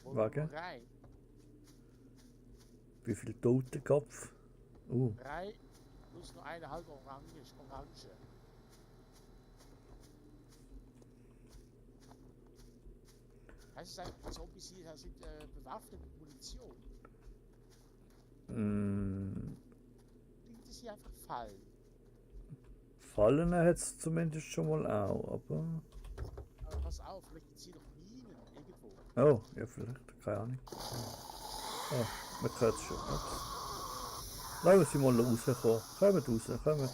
Wollen Wage. wir rein? Wie viel Totenkopf? Oh. 3 plus nur eine halbe Orange. Heißt es eigentlich, Zombies hier sind bewaffnet mit Munition? Klingt es hier einfach fallen? Fallen hat es zumindest schon mal auch, aber. Aber pass auf, vielleicht gibt es hier noch Minen irgendwo. Oh, ja, vielleicht, keine Ahnung. Oh, man hört es schon. Ups. Lassen Sie mal rauskommen. Kommt raus, kommt.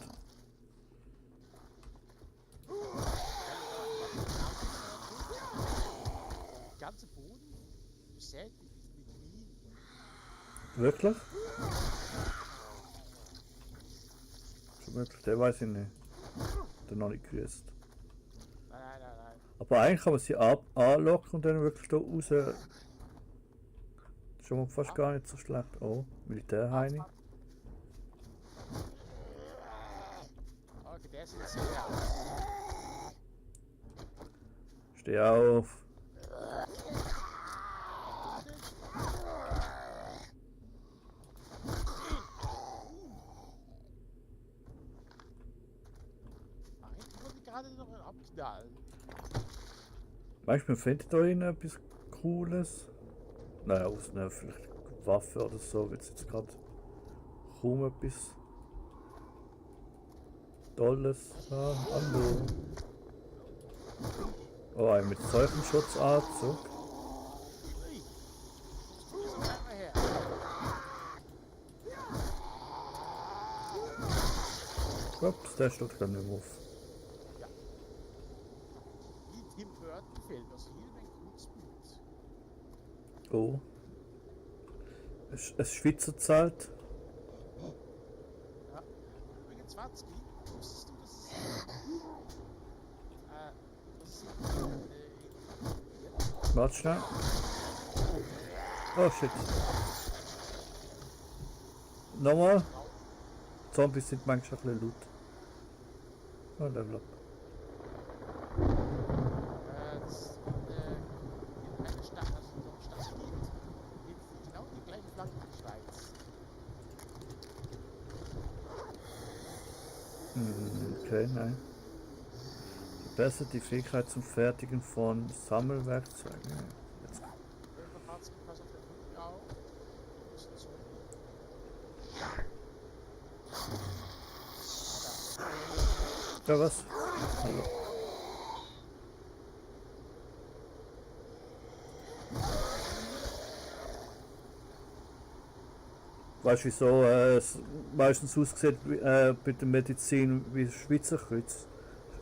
Der ganze Boden besät mit Minen. Wirklich? Schon möglich, der weiß ich nicht. Der noch nicht gewusst. Nein. Aber eigentlich kann man sie anlocken und dann wirklich da raus. Schon mal fast gar nicht so schlecht. Oh, Militärheini. sieht sehr aus. Steh auf. Ich wollte gerade noch abknallen. Manchmal findet da innen etwas Cooles. Naja, aus einer vielleicht Waffe oder so wird jetzt gerade kaum etwas Tolles haben. Hallo. Oh, ein mit Zeugenschutzanzug. Ui. Du bist mal her. Ups, der steht gar nicht mehr auf. Wie Tim Burton Film, also hier ein Kunstbild. Oh. Ein Schweizer Zelt. Ja. Übrigens, Watzki, wusstest du, dass es Warte schnell. Oh shit. Nochmal. Zombies sind manchmal ein bisschen laut. Oh, Level up. das in einer Stadt, also in so einem Stadtgebiet, gibt genau die gleiche Flagge wie die Schweiz. Okay, nein. Verbessert die Fähigkeit zum Fertigen von Sammelwerkzeugen. Jetzt. Watzki, pass auf den Rücken auf. Du bist ein Zombie. Ja, was? Hallo. Weißt du, wieso es meistens aussieht bei der Medizin wie ein Schweizer Kreuz?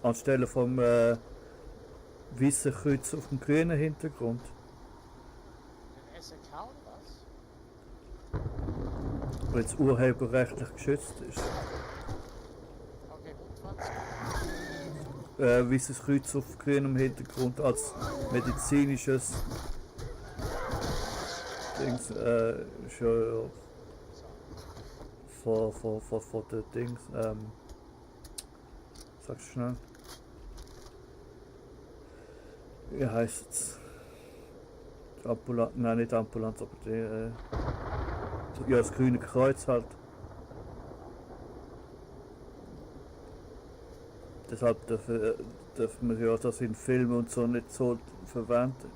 Anstelle vom weißen Kreuz auf dem grünen Hintergrund. Den SRK oder was? Weil es urheberrechtlich geschützt ist. Okay, und Watzki. Weißes Kreuz auf grünem Hintergrund als medizinisches Dings. Schon von den Dings. Sag's schnell. Wie heißt es? Ambulanz, nein, nicht Ambulanz, aber die, ja, das grüne Kreuz halt. Deshalb dürfen wir ja das in Filmen und so nicht so verwenden.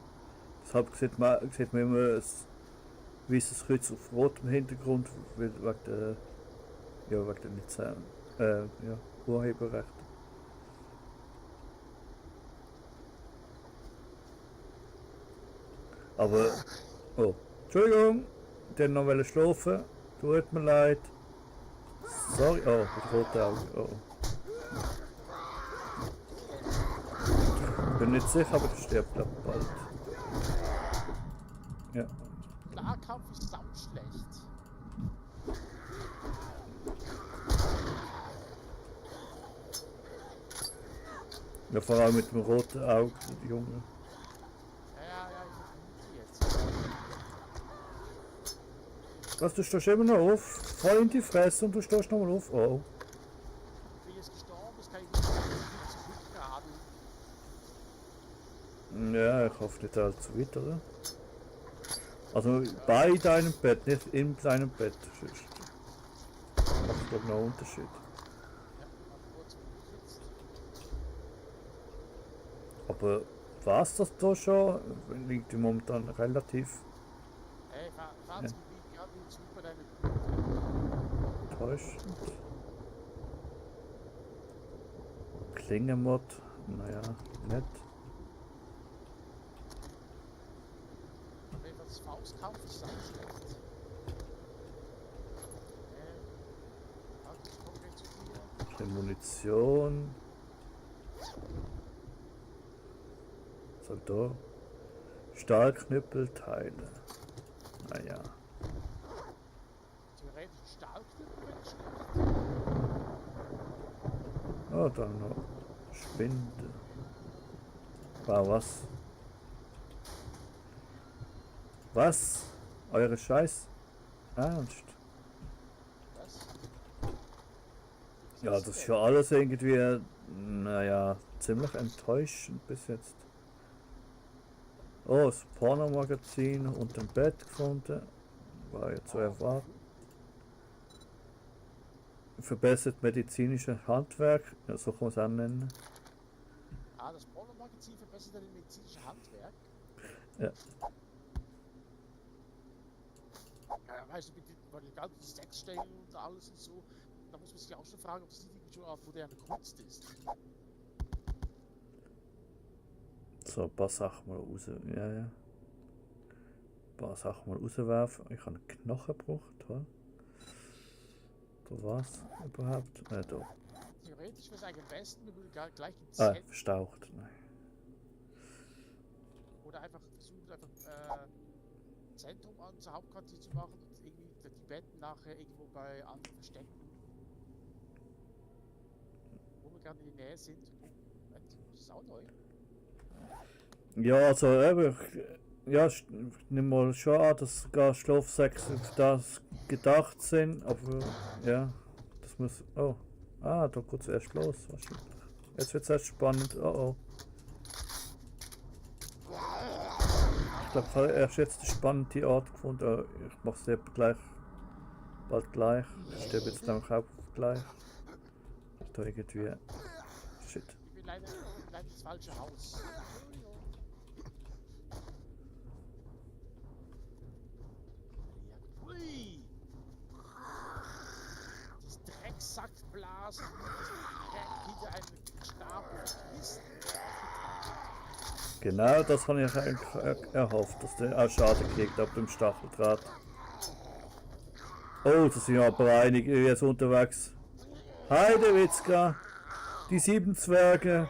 Deshalb sieht man immer ein weißes Kreuz auf rotem Hintergrund, wegen der, ja, wegen der Lizenz, ja, Urheberrecht. Aber, oh, Entschuldigung, den noch schlafen, tut mir leid. Sorry, oh, mit roten Augen, oh. Bin nicht sicher, aber der stirbt glaub ich bald. Ja. Nahkampf ist sauschlecht. Ja, vor allem mit dem roten Auge, die Junge. Ja, ich vermute jetzt. Was, du stehst immer noch auf? Voll in die Fresse und du stehst nochmal auf? Oh. Ich bin jetzt gestorben, das kann ich nicht zurückgraben. Ja, ich hoffe nicht allzu weit, oder? Also bei deinem Bett, nicht in deinem Bett. Sonst macht doch noch einen Unterschied. Ja, mal kurz jetzt. Aber war's das da schon? Liegt momentan relativ Ey, Watzki, wie gerade nicht super deine täuschend. Klingenmod, naja, nett. Wenn das Faustkampf ist sauschlecht. Warte, ich komme gleich zu dir. Bisschen Munition. Was hat da? Stahlknüppelteile. Naja. Theoretisch Stahlknüppel, wenn es schlecht. Oh, dann noch Spinde. Wow, was? Was? Eure Scheiß? Ernst? Was? Ja, das ist ja alles irgendwie, naja, ziemlich enttäuschend bis jetzt. Oh, das Pornomagazin unter dem Bett gefunden. War ja zu erwarten. Verbessert medizinisches Handwerk, ja, so kann man es auch nennen. Ah, das Pornomagazin verbessert das medizinische Handwerk. Ja. Ja, weißt du, mit den ganzen Sexstellen und alles und so, da muss man sich auch schon fragen, ob das nicht irgendwie schon eine moderne Kunst ist. So, ein paar Sachen mal raus. Ja, ja. Ein paar Sachen mal rauswerfen. Ich habe einen Knochenbruch, toll. Da war's überhaupt? Da. Theoretisch wäre es eigentlich am besten, wir würden gleich im Ah, Zelt verstaucht. Nein. oder einfach versuchen, einfach Zentrum an zur Hauptquartier zu machen und irgendwie die Betten nachher irgendwo bei anderen verstecken, wo wir gerade in der Nähe sind. Moment, das ist auch neu. Ja, also eben, ja, ich nehme mal schon an, dass sogar Schlafsäcke für das gedacht sind, aber ja, das muss. Oh. Ah, da geht's erst los. Wahrscheinlich. Jetzt wird's erst spannend. Oh oh. Ich glaube, ich habe erst jetzt die spannende Art gefunden. Oh, ich mache es gleich. Bald gleich. Ich stehe jetzt nämlich auch gleich. Ich da irgendwie. Shit. Ich bin leider ins falsche Haus. Ui! Das Drecksackblasen hinter einem Stapel Kisten. Genau, das habe ich eigentlich erhofft, dass der auch Schaden kriegt ab dem Stacheldraht. Oh, da sind aber einige jetzt unterwegs. Heidewitzka, die 7 Zwerge.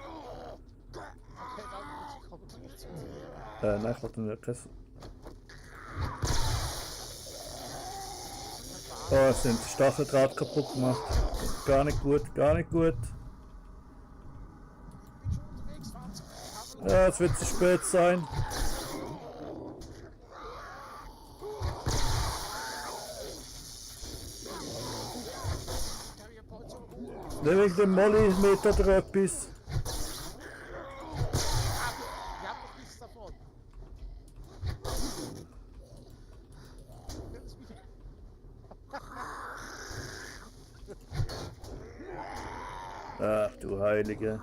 Nein, ich wollte nicht das. Oh, es sind Stacheldraht kaputt gemacht. Gar nicht gut, gar nicht gut. Ja, es wird zu spät sein. Nehme ich den Molly mit oder etwas? Ich hab noch nichts davon. Ach du Heilige.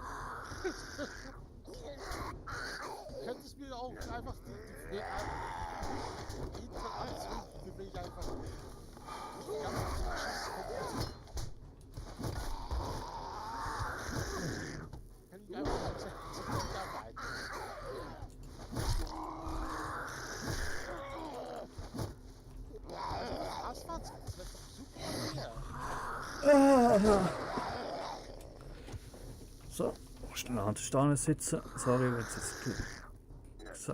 Könntest mir auch einfach die Info anzünden, für mich einfach die ganze Geschichte komplett. Kann ich einfach mitarbeiten. Das war's. Das wird doch super hier. So, schnell an der Stange sitzen. Sorry, wenn es jetzt so,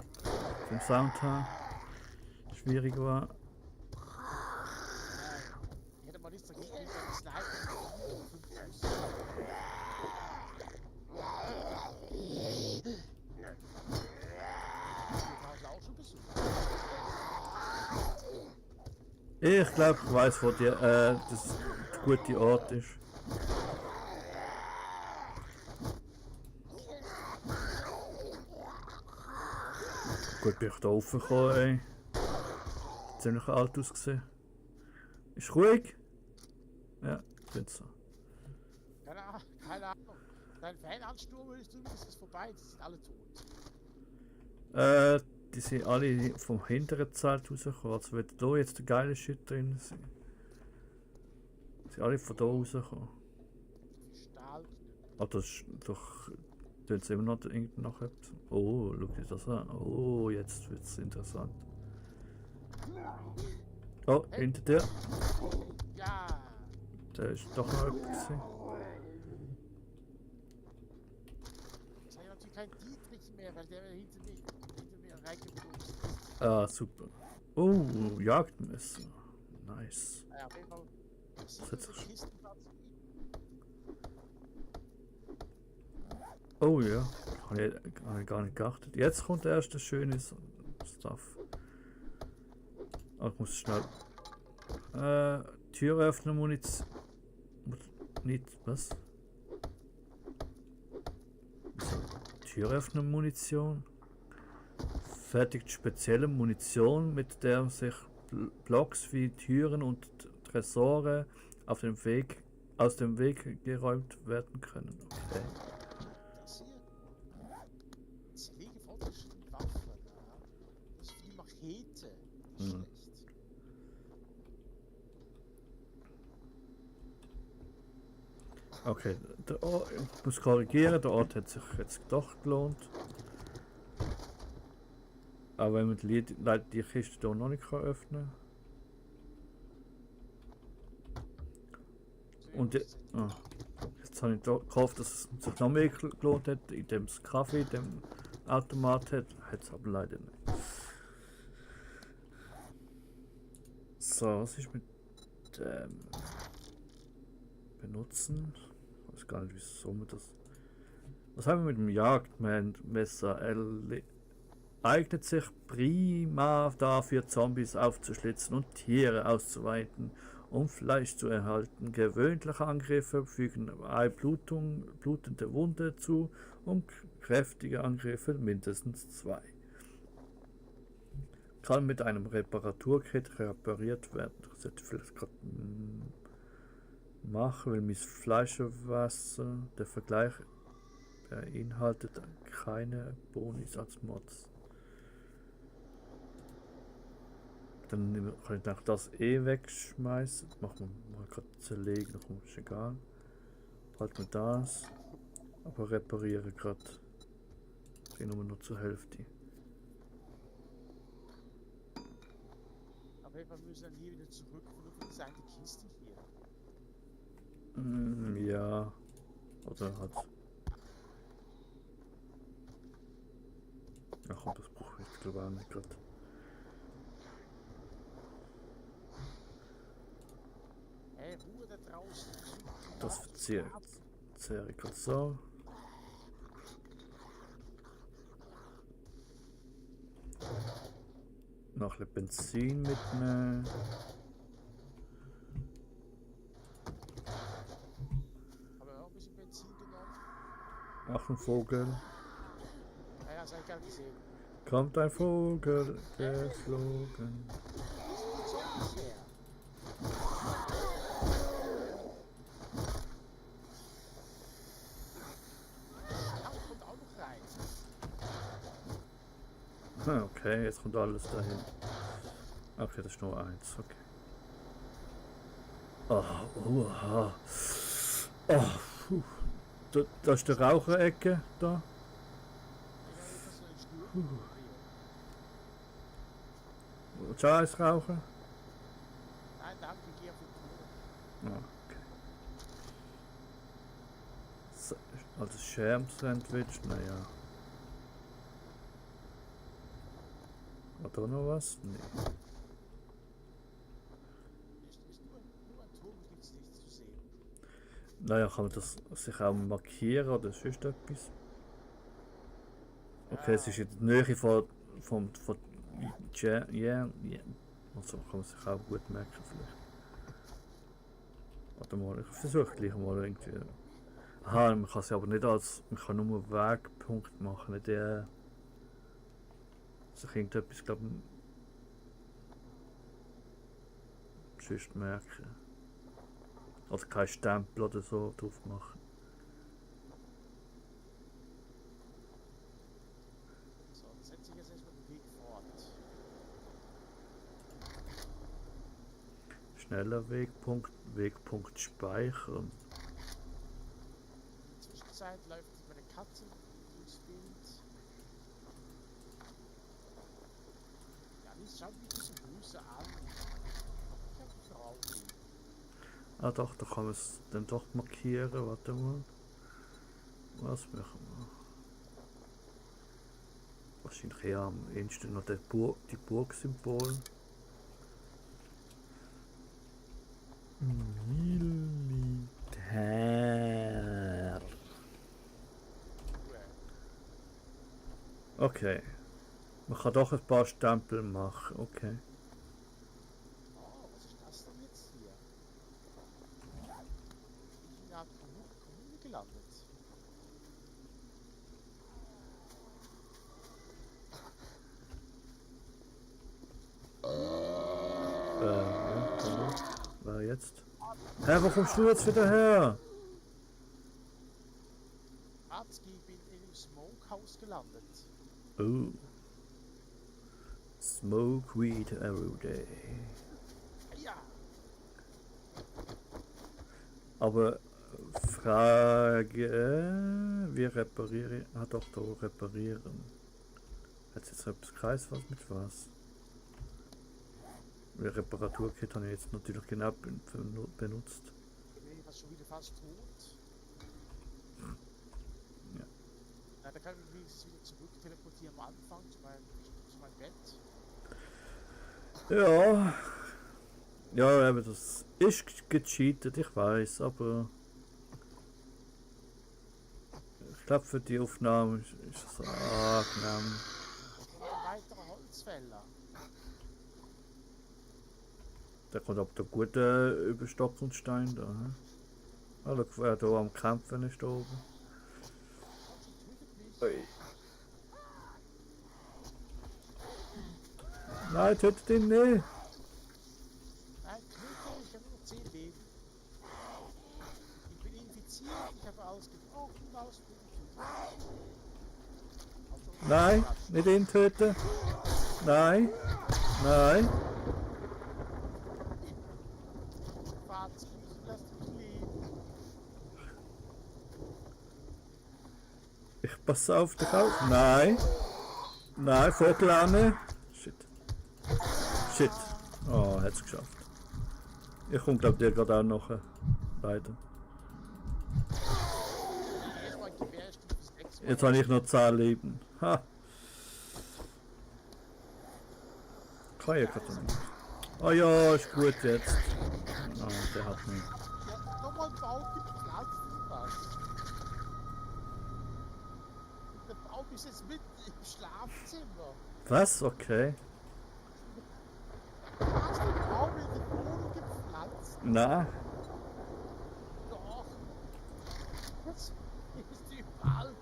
vom Sound her schwierig war. Ich hätte mal nichts dagegen, wenn ich Sniper auch schon besucht. Ich glaube, ich weiß, wo das der gute Ort ist. Gut, bin ich da raufgekommen, ey. Ziemlich alt ausgesehen. Ist ruhig? Ja, bin so. Keine Ahnung. Dein Fanansturm ist übrigens vorbei, die sind alle tot. Die sind alle vom hinteren Zelt rausgekommen. Also wird da jetzt der geile Shit drin sein. Die sind alle von da rausgekommen. Stahlknüppel. Ah, das ist doch. Tun sie immer noch irgend nach etwas. Oh, schau dir das an. Oh, jetzt wird es interessant. Oh, Hey. hinter dir. Ja. Der ist doch noch etwas. Ich habe natürlich keinen Dietrich mehr, weil der hinter mir reingeflogen ist. Ah, super. Oh, Jagdmesser. Nice. Ja, auf jeden Fall. Das Das hat ist sich- Kistenplatz. Oh ja, habe ich gar nicht geachtet. Jetzt kommt erst das schöne Stuff. Ah, ich muss schnell Tür öffnen, Munition. Nicht, was? So, Türöffner Munition. Fertigt spezielle Munition, mit der sich Blocks wie Türen und Tresore aus dem Weg geräumt werden können. Okay. Das hier. Zerlege fortgeschrittene Waffe. Ja. Das ist für die Machete. Nicht schlecht. Okay, ich muss korrigieren, der Ort hat sich jetzt doch gelohnt. Aber wenn man die Kiste hier noch nicht öffnen kann. Und jetzt habe ich gehofft, dass es sich noch mehr gelohnt hat, indem es Kaffee in dem Automat hat. Hat es aber leider nicht. So, was ist mit dem Benutzen? Ich weiß gar nicht, wieso man das. Was haben wir mit dem Jagdmesser? Eignet sich prima dafür, Zombies aufzuschlitzen und Tiere auszuweiten, um Fleisch zu erhalten. Gewöhnliche Angriffe fügen eine blutende Wunde zu und kräftige Angriffe mindestens 2. Kann mit einem Reparaturkit repariert werden. Das hätte ich vielleicht gerade machen, weil mein Fleischwasser, der Vergleich beinhaltet keine Bonis als Mods. Dann kann ich das wegschmeißen. Machen wir mal gerade zerlegen, darum ist egal. Halt mir das. Aber repariere gerade. Ich bin nur noch zur Hälfte. Aber wir müssen dann hier wieder zurück für diese Kiste hier. Ja. Oder halt. Ach komm, das brauche ich glaube ich auch nicht gerade. Hey, Ruhe da draußen. Das verzehre ich gerade so. Noch ein Benzin mitnehmen. Haben wir auch ein bisschen Benzin genommen? Ach, ein Vogel. Ja, das habe ich gar nicht gesehen. Kommt ein Vogel geflogen. So ungefähr. Kommt auch noch rein. Okay, jetzt kommt alles dahin. Okay, das ist nur eins, okay. Da ist die Raucherecke da. Scheiß rauchen. Nein, danke, geh auf den Klo. Okay. Also Scherm-Sandwich, naja. Hat da noch was? Nee. Ist nur ein Turm, gibt es nichts zu sehen. Naja, kann man das sich auch markieren oder sonst etwas? Okay, es ist in der Nähe von ja. Also kann man sich auch gut merken vielleicht. Warte mal, ich versuche gleich mal irgendwie. Aha, man kann es aber nicht als. Man kann nur Wegpunkt machen, nicht der. Sich irgendetwas, glaube ich. Sonst merken. Also kein Stempel oder so drauf machen. So, dann setze ich jetzt erstmal den Weg fort. Schneller Wegpunkt speichern. In der Zwischenzeit läuft meine Katze durchs Bild. Ja, die schaut mich so böse an. Ich hab die Frau lieb. Ah doch, da kann man es dann doch markieren. Warte mal. Was machen wir? Wahrscheinlich eher am ehesten noch die Burgsymbol. Militär. Okay. Man kann doch ein paar Stempel machen, okay. Oh, was ist das denn jetzt hier? jetzt? Hä, wo kommst du jetzt wieder her? Arzki, ich bin in einem Smokehouse gelandet. Oh. Smoke weed every day. Ja, Aber Frage, wie repariere ich? Ah doch, da reparieren. Hat jetzt etwas Kreis, was mit was? Die Reparaturkit habe ich jetzt natürlich genau benutzt. ich war schon wieder fast tot. Ja. Na, da kann ich wenigstens wieder zurück teleportieren am Anfang zu meinem Bett. Ja. Ja, aber das ist gecheatet, ich weiß, aber ich glaube für die Aufnahme ist es angenehm. Ein weiterer Holzfäller. Der kommt ab der gute über Stock und Stein da. Hm? Ah, schau, wer da am Kämpfen ist da oben. Und sie tötet mich. Ui. Nein, tötet ihn nicht! Nein, töte, ich habe nur noch 10 Leben. Ich bin infiziert, ich habe alles gebrochen, alles tötet. Nein, nicht ihn töten! Nein! Nein! Arzki, lass mich leben. Ich passe auf dich auf! Nein! Nein, Vogel. Shit. Shit. Oh, hat's geschafft. Ich komme glaub dir gerade auch noch. Leider. Erstmal ein Gewehr, Stufe 6. Jetzt habe ich noch 10 Leben. Ha! Kann ich gerade nicht. Ah ja, ist gut jetzt. Ah, der hat mich. Ja, nochmal ein Baum gepflanzt, was? Der Baum ist jetzt mitten im Schlafzimmer. Was? Okay. Hast du den Baum in die Wohnung gepflanzt? Na, Doch. Jetzt ist die Wald.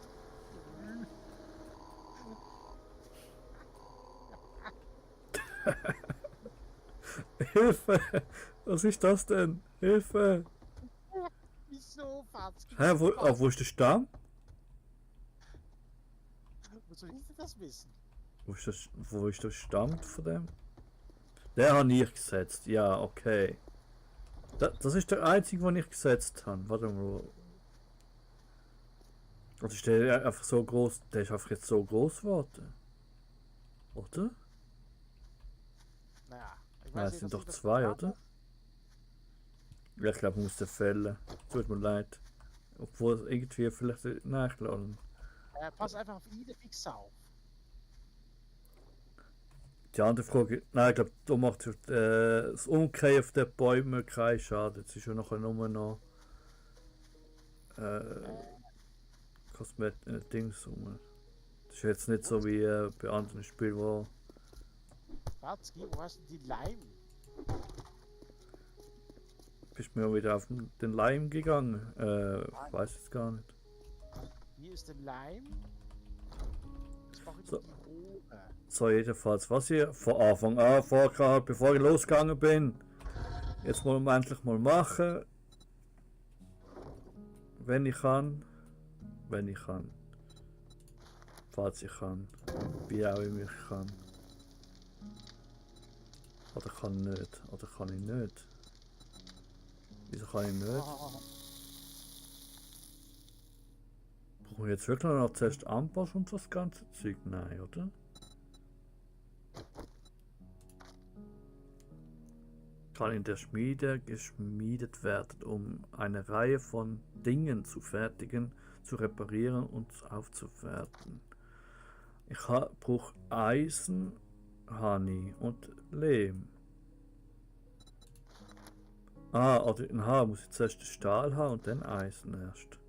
Hilfe! Was ist das denn? Hilfe! Wieso, Fatzki? Hä, wo ist der Stamm? Wo soll ich denn das wissen? Wo ist der Stamm von dem? Der habe ich gesetzt, ja, okay. Das ist der einzige, den ich gesetzt habe. Warte mal. Oder ist der einfach so groß? Der ist einfach jetzt so groß geworden. Oder? Naja, ich Nein, weiß es sind nicht, doch was ich 2, davon oder? habe. Ja, ich glaube, man muss den fällen. Tut mir leid. Obwohl irgendwie vielleicht. Nein, ich glaube. Pass einfach auf Idefix auf. Die andere Frage. Nein, ich glaube, da macht das Umkehren auf den Bäumen keinen Schaden. Jetzt ist ja nachher nur noch. Dings rum. Das ist jetzt nicht so wie bei anderen Spielen, wo. Fatzki, wo hast du die Leim? Bist mir wieder auf den Leim gegangen? Ich weiß es gar nicht. Hier ist der Leim. Jetzt mache ich So. noch die Rohre. So, jedenfalls, was ich von Anfang an vorgehabt, bevor ich losgegangen bin. Jetzt wollen wir endlich mal machen. Wenn ich kann. Wenn ich kann. Falls ich kann. Wie auch immer ich kann. Oder kann nicht. Oder kann ich nicht. Wieso kann ich nicht? Oh, Brauche ich jetzt wirklich noch zuerst Amboss und das ganze Zeug? Nein, oder? Kann in der Schmiede geschmiedet werden, um eine Reihe von Dingen zu fertigen, zu reparieren und aufzuwerten. Ich brauche Eisen, Honey und Lehm. Ah, oder in H muss ich zuerst den Stahl haben und dann Eisen erst.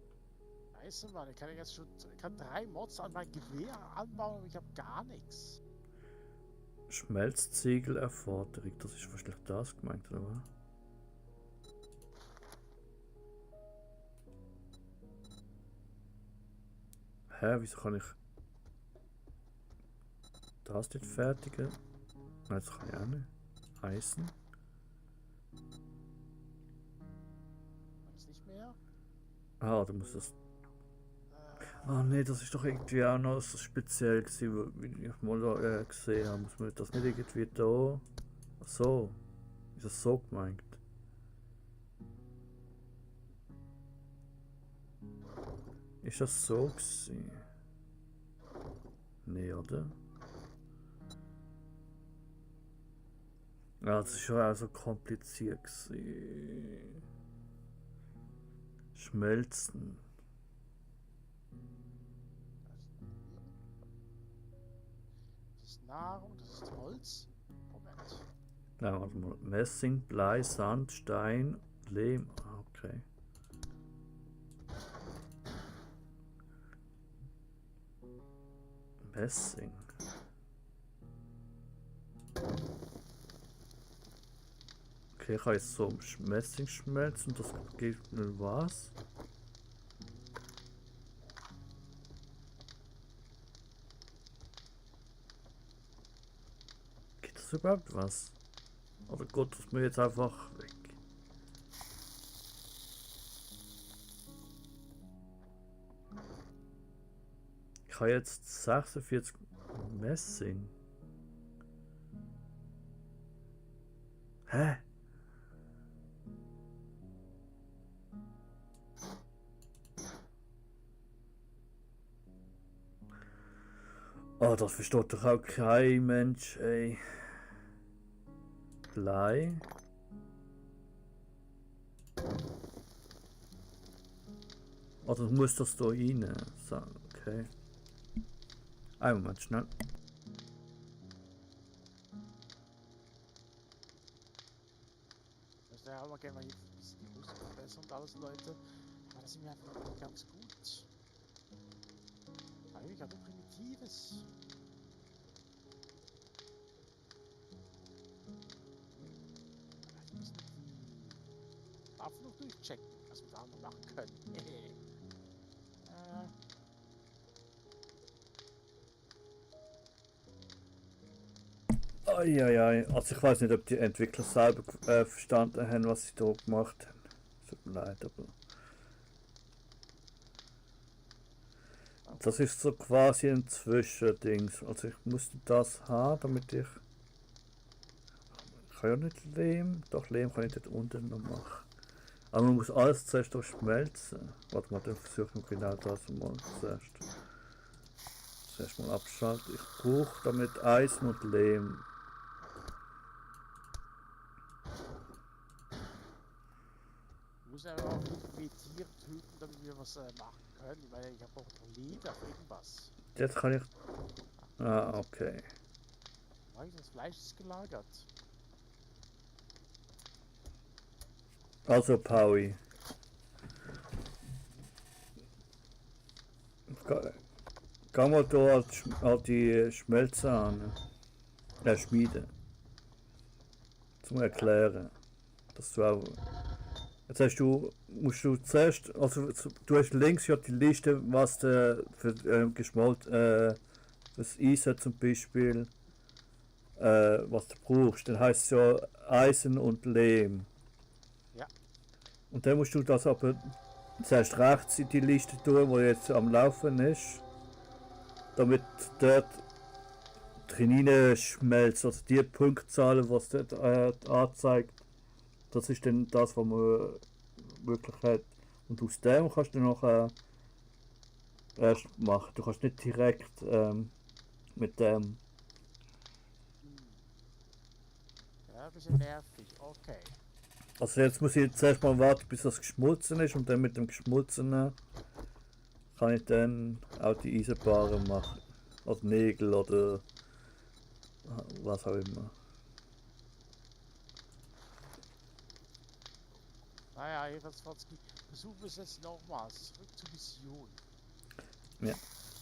Eisenbahn, ich kann jetzt schon. Ich kann 3 Mods an mein Gewehr anbauen, aber ich habe gar nichts. Schmelzziegel Erforderung, das ist wahrscheinlich das gemeint, oder was? Hä, wieso kann ich das nicht fertigen? Nein, das kann ich auch nicht. Eisen. Ah, du musst das. Ah nee, das ist doch irgendwie auch noch so speziell gewesen, wie ich mal gesehen habe. Muss man das nicht irgendwie da. Ach so. Ist das so gemeint? Ist das so gewesen? Nee, oder? Ja, das ist schon auch so kompliziert gewesen. Schmelzen. Das ist Nahrung, das ist Holz. Moment. Ja, warte mal. Messing, Blei, Sand, Stein, Lehm. Ah, okay. Messing. Okay, ich kann jetzt so Messing schmelzen. Das gibt mir was? Gibt es überhaupt was? Oder geht das mir jetzt einfach weg? Ich habe jetzt 46 Messing. Hä? Oh, das versteht doch auch kein Mensch, ey. Blei. Oder muss das da rein? So, okay. Einen Moment, schnell. Also da haben wir gerne mal hier ein bisschen die Rüstung verbessern und alles, Leute. Aber das sind wir einfach nicht ganz gut. Eigentlich hat er Primitives. Vielleicht müssen wir die Waffen noch durchchecken, was wir da noch machen können. Eieiei, also ich weiß nicht, ob die Entwickler selber verstanden haben, was sie da gemacht haben. Tut mir leid, aber. Das ist so quasi ein Zwischendings. Also ich musste das haben, damit ich. Ich kann ja nicht Lehm. Doch, Lehm kann ich dort unten noch machen. Aber man muss alles zuerst noch schmelzen. Warte mal, dann versuchen wir genau das mal zuerst. Zuerst mal abschalten. Ich brauche damit Eisen und Lehm. Ich muss einfach auch irgendwie Tiere töten, damit wir was machen können, weil ich habe auch noch Leder für irgendwas. Jetzt kann ich. Ah, okay. Das Fleisch ist gelagert. Also, Paui. Geh mal da an die Schmelze an. Schmiede. Zum Erklären. Dass du auch. Jetzt musst du zuerst, also du hast links ja die Liste, was du für das Eisen zum Beispiel, was du brauchst. Dann heißt es ja Eisen und Lehm. Ja. Und dann musst du das aber zuerst rechts in die Liste tun, wo jetzt am Laufen ist, damit dort drin schmelzt, also die Punktzahl, was dort anzeigt. Das ist dann das, was man wirklich hat. Und aus dem kannst du noch erst machen. Du kannst nicht direkt mit dem. Ja, ein bisschen nervig, okay. Also jetzt muss ich zuerst mal warten, bis das geschmolzen ist und dann mit dem geschmolzenen kann ich dann auch die Eisenbahnen machen. Oder Nägel oder was auch immer. Naja, jedenfalls versuchen wir es jetzt nochmals. Zurück zur Mission. Ja.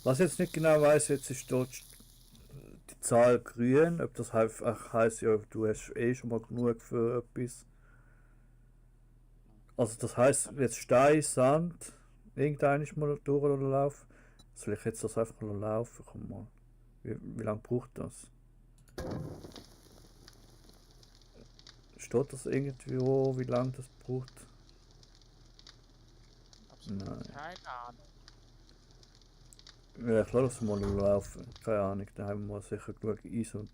Was ich jetzt nicht genau weiß, jetzt ist dort die Zahl grün. Ob das heißt, ja, du hast eh schon mal genug für etwas. Also das heißt jetzt Stein, Sand, irgendein ist mal durchlaufen. Soll ich jetzt das einfach mal laufen? Komm mal. Wie lange braucht das? Steht das irgendwo, wie lange das braucht? Ab absolut Nein. keine Ahnung. Ja, ich lasse es mal laufen. Keine Ahnung, da haben wir sicher genug Eis und.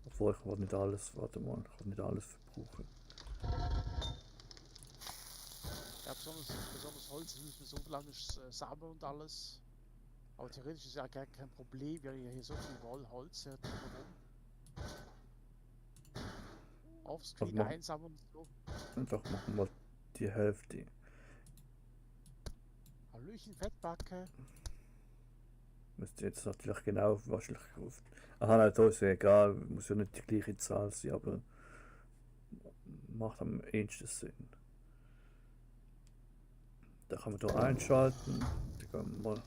Obwohl ich will nicht alles, warte mal, ich will nicht alles verbrauchen. Ja, besonders Holz müssen wir so lange sammeln und alles. Aber theoretisch ist ja kein Problem, wir haben ja hier so viel Wollholz drumherum. Offscreen mach- einsammeln und so. Und doch machen wir die Hälfte. Hallöchen, Fettbacke. Müsste jetzt natürlich genau wahrscheinlich auf. Aha, nein, da ist ja egal, muss ja nicht die gleiche Zahl sein, aber macht am ehesten Sinn. Da kann man da einschalten. Da kann man mal.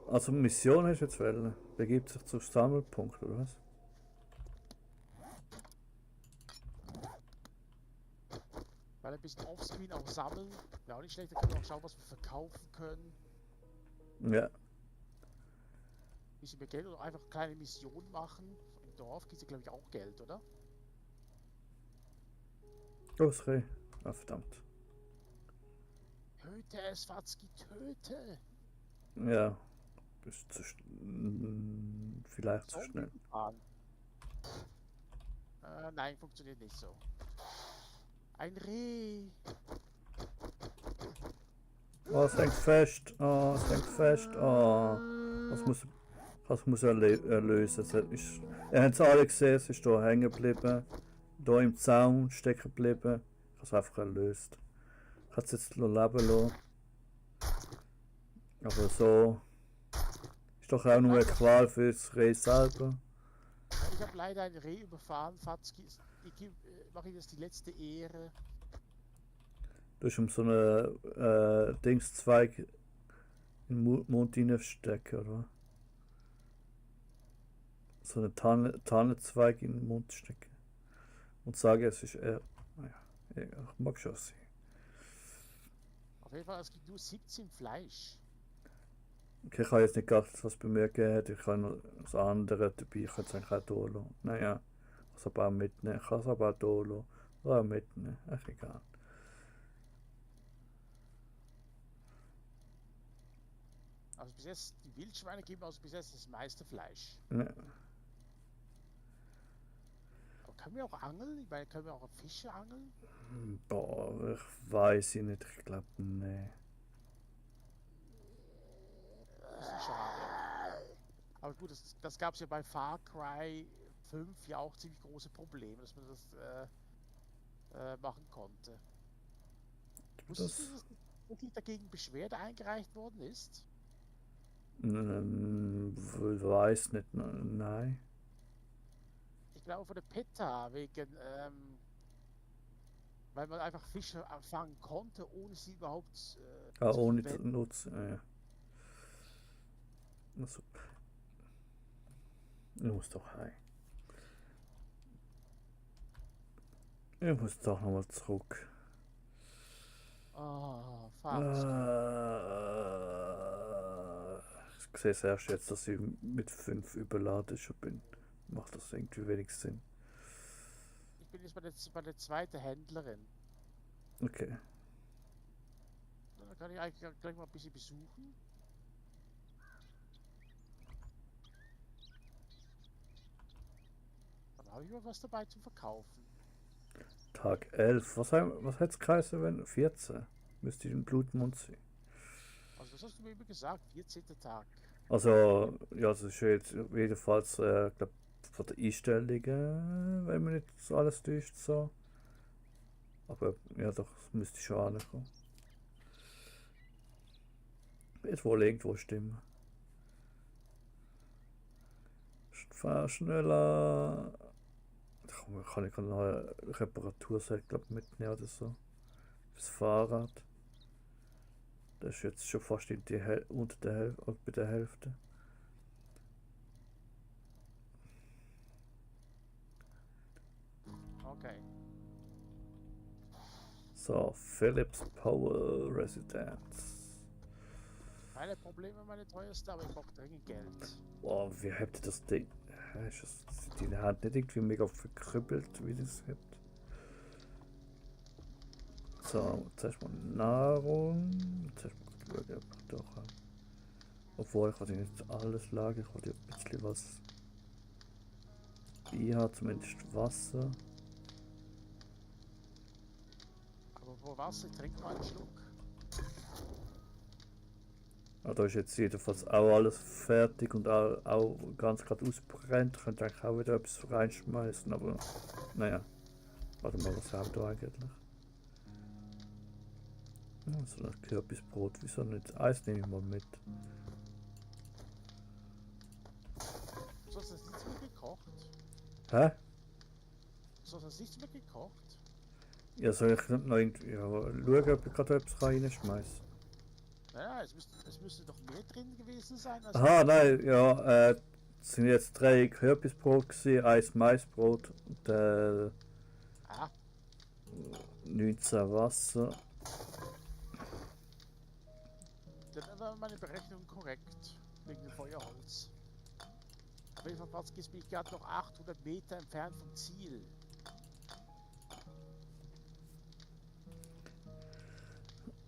Also Mission hast du jetzt wählen. Begibt sich zum Sammelpunkt, oder was? Weil ein bisschen Offscreen auch sammeln. Ja, auch nicht schlecht, da können wir auch schauen, was wir verkaufen können. Ja. Ein bisschen mehr Geld oder einfach kleine Missionen machen. Im Dorf gibt es ja, glaube ich, auch Geld, oder? Los, Reh. Ah, verdammt. Töte es, Watzki, töte! Ja. Bist zu vielleicht zu schnell. Fahren. Nein, funktioniert nicht so. Ein Reh! Oh, es hängt fest. Oh, es hängt fest. Oh. Das muss er lösen. Er hat es alle gesehen, es ist hier hängen geblieben. Hier im Zaun stecken geblieben. Ich habe es einfach erlöst. Ich kann es jetzt noch leben lassen. Aber so ist doch auch nur eine Qual für das Reh selber. Ich habe leider ein Reh überfahren, Fatzki. Mache ich das die letzte Ehre. Du hast um so einen Dingszweig in den Mund reinstecken, oder? So einen Tannenzweig in den Mund stecken. Und sagen, es ist er. Naja, ich mag schon sein. Auf jeden Fall, es gibt nur 17 Fleisch. Okay, ich habe jetzt nicht gedacht, was bei mir geht. Ich habe noch das andere dabei. Ich kann es eigentlich auch hier lassen. Naja, ich kann es aber auch mitnehmen. Ich kann es aber auch hier lassen. Oder auch mitnehmen. Ach, egal. Also bis jetzt, die Wildschweine geben also bis jetzt das meiste Fleisch. Ja. Aber können wir auch angeln? Ich meine, können wir auch Fische angeln? Boah, ich weiß nicht. Ich glaube, nee. Das ist schade. Aber gut, das gab es ja bei Far Cry 5 ja auch ziemlich große Probleme, dass man das machen konnte. Wusstest du, dass wirklich dagegen Beschwerde eingereicht worden ist? Weiß nicht. Nein. Ich glaube von der PETA, wegen, weil man einfach Fische fangen konnte, ohne sie überhaupt zu Ohne zu verwenden. nutzen. Ja. Also, ich muss doch heim. Ich muss doch nochmal zurück. Ah, Ich sehe es erst jetzt, dass ich mit 5 überladen schon bin. Macht das irgendwie wenig Sinn. Ich bin jetzt bei der zweiten Händlerin. Okay. Dann kann ich eigentlich gleich mal ein bisschen besuchen. Dann habe ich mal was dabei zu verkaufen. Tag 11. Was hat es geheißen, wenn? 14. Müsste ich im Blutmond sein. Also das hast du mir immer gesagt, 14. Tag. Also, ja, das ist jetzt jedenfalls, glaube von der Einstellungen, wenn man nicht so alles täuscht, so. Aber ja, doch, das müsste schon ankommen. Wird wohl irgendwo stimmen. Fahr schneller. Kann ich noch eine Reparaturset, glaube mitnehmen oder so. Fürs Fahrrad. Das ist jetzt schon fast unter der Hälfte, bei der Hälfte. Okay. So, Philips Power Residence. Keine Probleme, meine teuerste, aber ich brauche dringend Geld. Boah, wie habt ihr das Ding? Ist die Hand nicht irgendwie mega verkrüppelt, wie das habt? So, zuerst mal Nahrung. Zuerst mal schauen, ob ich doch habe. Obwohl, ich wollte nicht alles lagern, ich wollte ein bisschen was bei habe, zumindest Wasser. Aber wo Wasser, ich trinke mal einen Schluck. Ah, da ist jetzt jedenfalls auch alles fertig und auch ganz gerade ausbrennt. Ich könnte eigentlich auch wieder etwas reinschmeißen, aber naja. Warte mal, was haben wir da eigentlich? Ja, so ein Kürbisbrot, wieso nicht? Eis nehme ich mal mit. So ist das nichts mehr gekocht? Hä? So ist das nichts mehr gekocht? Ja, soll ich nicht noch irgendwie schauen, ob ich gerade etwas reinschmeißen kann? Naja, es müsste doch mehr drin gewesen sein. Als Aha, nein, ja, es sind jetzt 3 Kürbisbrot gewesen, 1 Maisbrot und Ah, 19 Wasser. dann war meine Berechnung korrekt. Wegen dem Feuerholz. Auf jeden Fall bin ich gerade noch 800 Meter entfernt vom Ziel.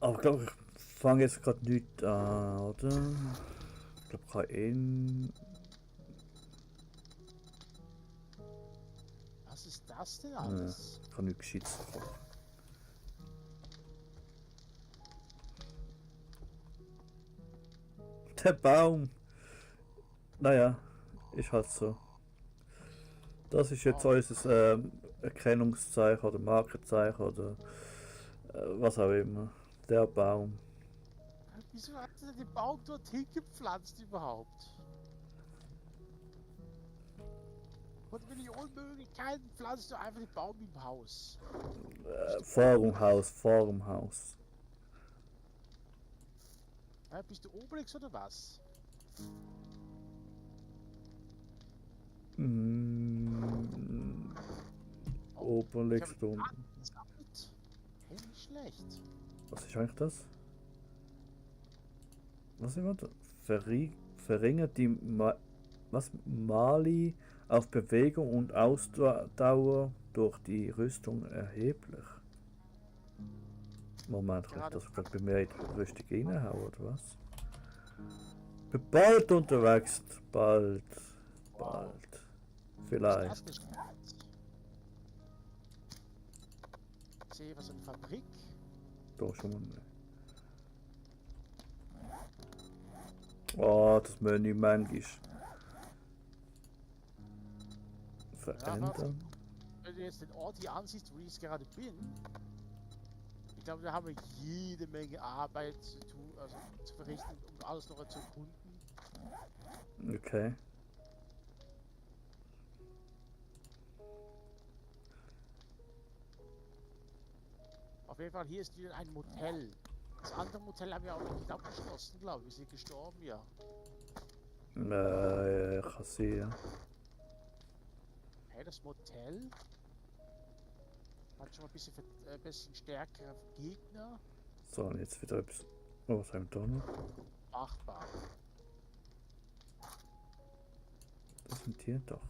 Aber ich glaube, ich fange jetzt gerade nicht an, oder? Ich glaube, ich kann Was ist das denn alles? ich kann nicht geschützt kochen. Der Baum! Naja, ist halt so. Das ist jetzt unser Erkennungszeichen oder Markenzeichen oder was auch immer. Der Baum. Wieso hat er den Baum dorthin gepflanzt überhaupt? Und Millionenmöglichkeiten pflanzt du einfach den Baum im Haus. Vor dem Haus. Bist du Obelix oder was? Obelix Ich da habe unten. gesammelt. Hey, nicht schlecht. Was ist eigentlich das? Was ist das? Verringert die Mali auf Bewegung und Ausdauer durch die Rüstung erheblich. Moment, kann ich das gerade bei mir in die Rüstung reinhauen, oder was? Bin bald unterwegs. Bald. Vielleicht. Das ist ich sehe was in der Fabrik. Da schon mal nicht. Oh, das Menü manchmal. Verändern. Wenn du jetzt den Ort hier ansiehst, wo ich jetzt gerade bin, ich glaube, da haben wir jede Menge Arbeit zu tun, also zu verrichten, um alles noch zu erkunden. Okay. Auf jeden Fall, hier ist wieder ein Motel. Das andere Motel haben wir auch noch nicht abgeschlossen, glaube ich. Wir sind gestorben, ja. Kann sehen. Hey, das Motel hat schon mal ein bisschen stärkere Gegner. So, und jetzt wieder etwas. Oh, was haben wir da noch? Machbar. Das sind hier doch.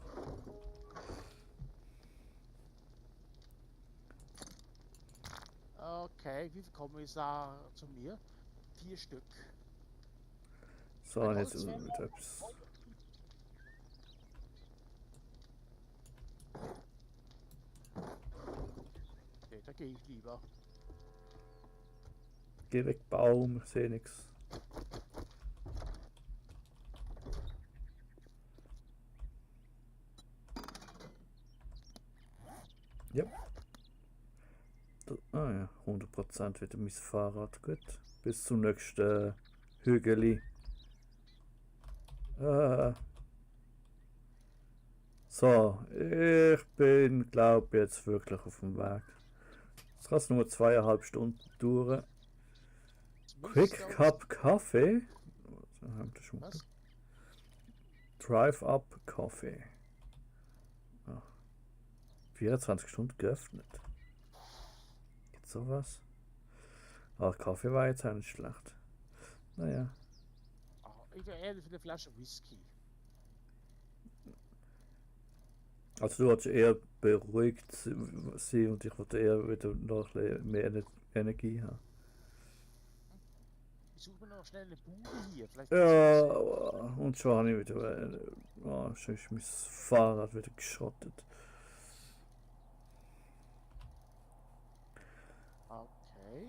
Okay, wie viel kommen jetzt da zu mir? 4 Stück. So, und jetzt wieder etwas. Okay, da gehe ich lieber. Geh weg, Baum, ich sehe nichts. Ja. Ah ja, 100% wieder mein Fahrrad. Gut. Bis zum nächsten Hügeli. So, ich bin, glaube jetzt wirklich auf dem Weg. Es kann nur 2,5 Stunden dauern. Quick Cup Kaffee. Was? Drive Up Coffee. Ah, 24 Stunden geöffnet. Gibt's sowas? Ah, Kaffee war jetzt auch nicht schlecht. Naja. Ich wäre eher für eine Flasche Whisky. Also du wolltest eher beruhigt sein und ich wollte eher wieder noch ein bisschen mehr Energie habe. Ich suche mir noch schnell eine Bude hier. Vielleicht Ja, und schon habe ich wieder. Schon ist mein Fahrrad wieder geschrottet. Okay.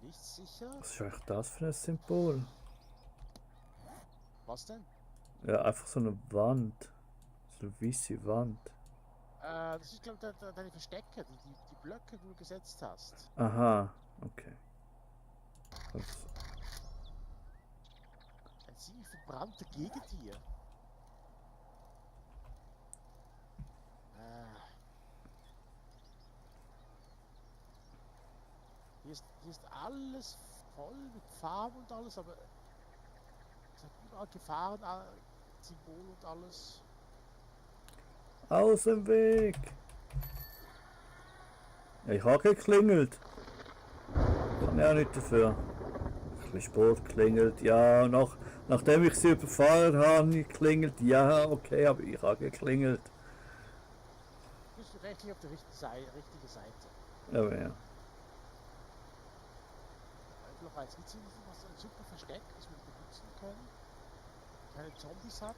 Nicht sicher. Was ist eigentlich das für ein Symbol? Was denn? Ja, einfach so eine Wand. So eine weiße Wand. Das ist, glaube ich, deine Verstecke, die Blöcke, die du gesetzt hast. Aha, okay. Das, Eine ziemlich verbrannte Gegend hier. Hier ist alles voll mit Farben und alles, aber es hat überall Gefahren, Symbol und alles. aus dem Weg! Ich habe geklingelt. Kann ja nicht dafür. Ein bisschen Sport klingelt, ja. Nachdem ich sie überfahren habe, geklingelt, ja, okay, aber ich habe geklingelt. Du bist rechtlich auf der richtigen Seite. Aber ja. Noch als Witz, was ein super Versteck, das wir benutzen können. Keine Zombies hat.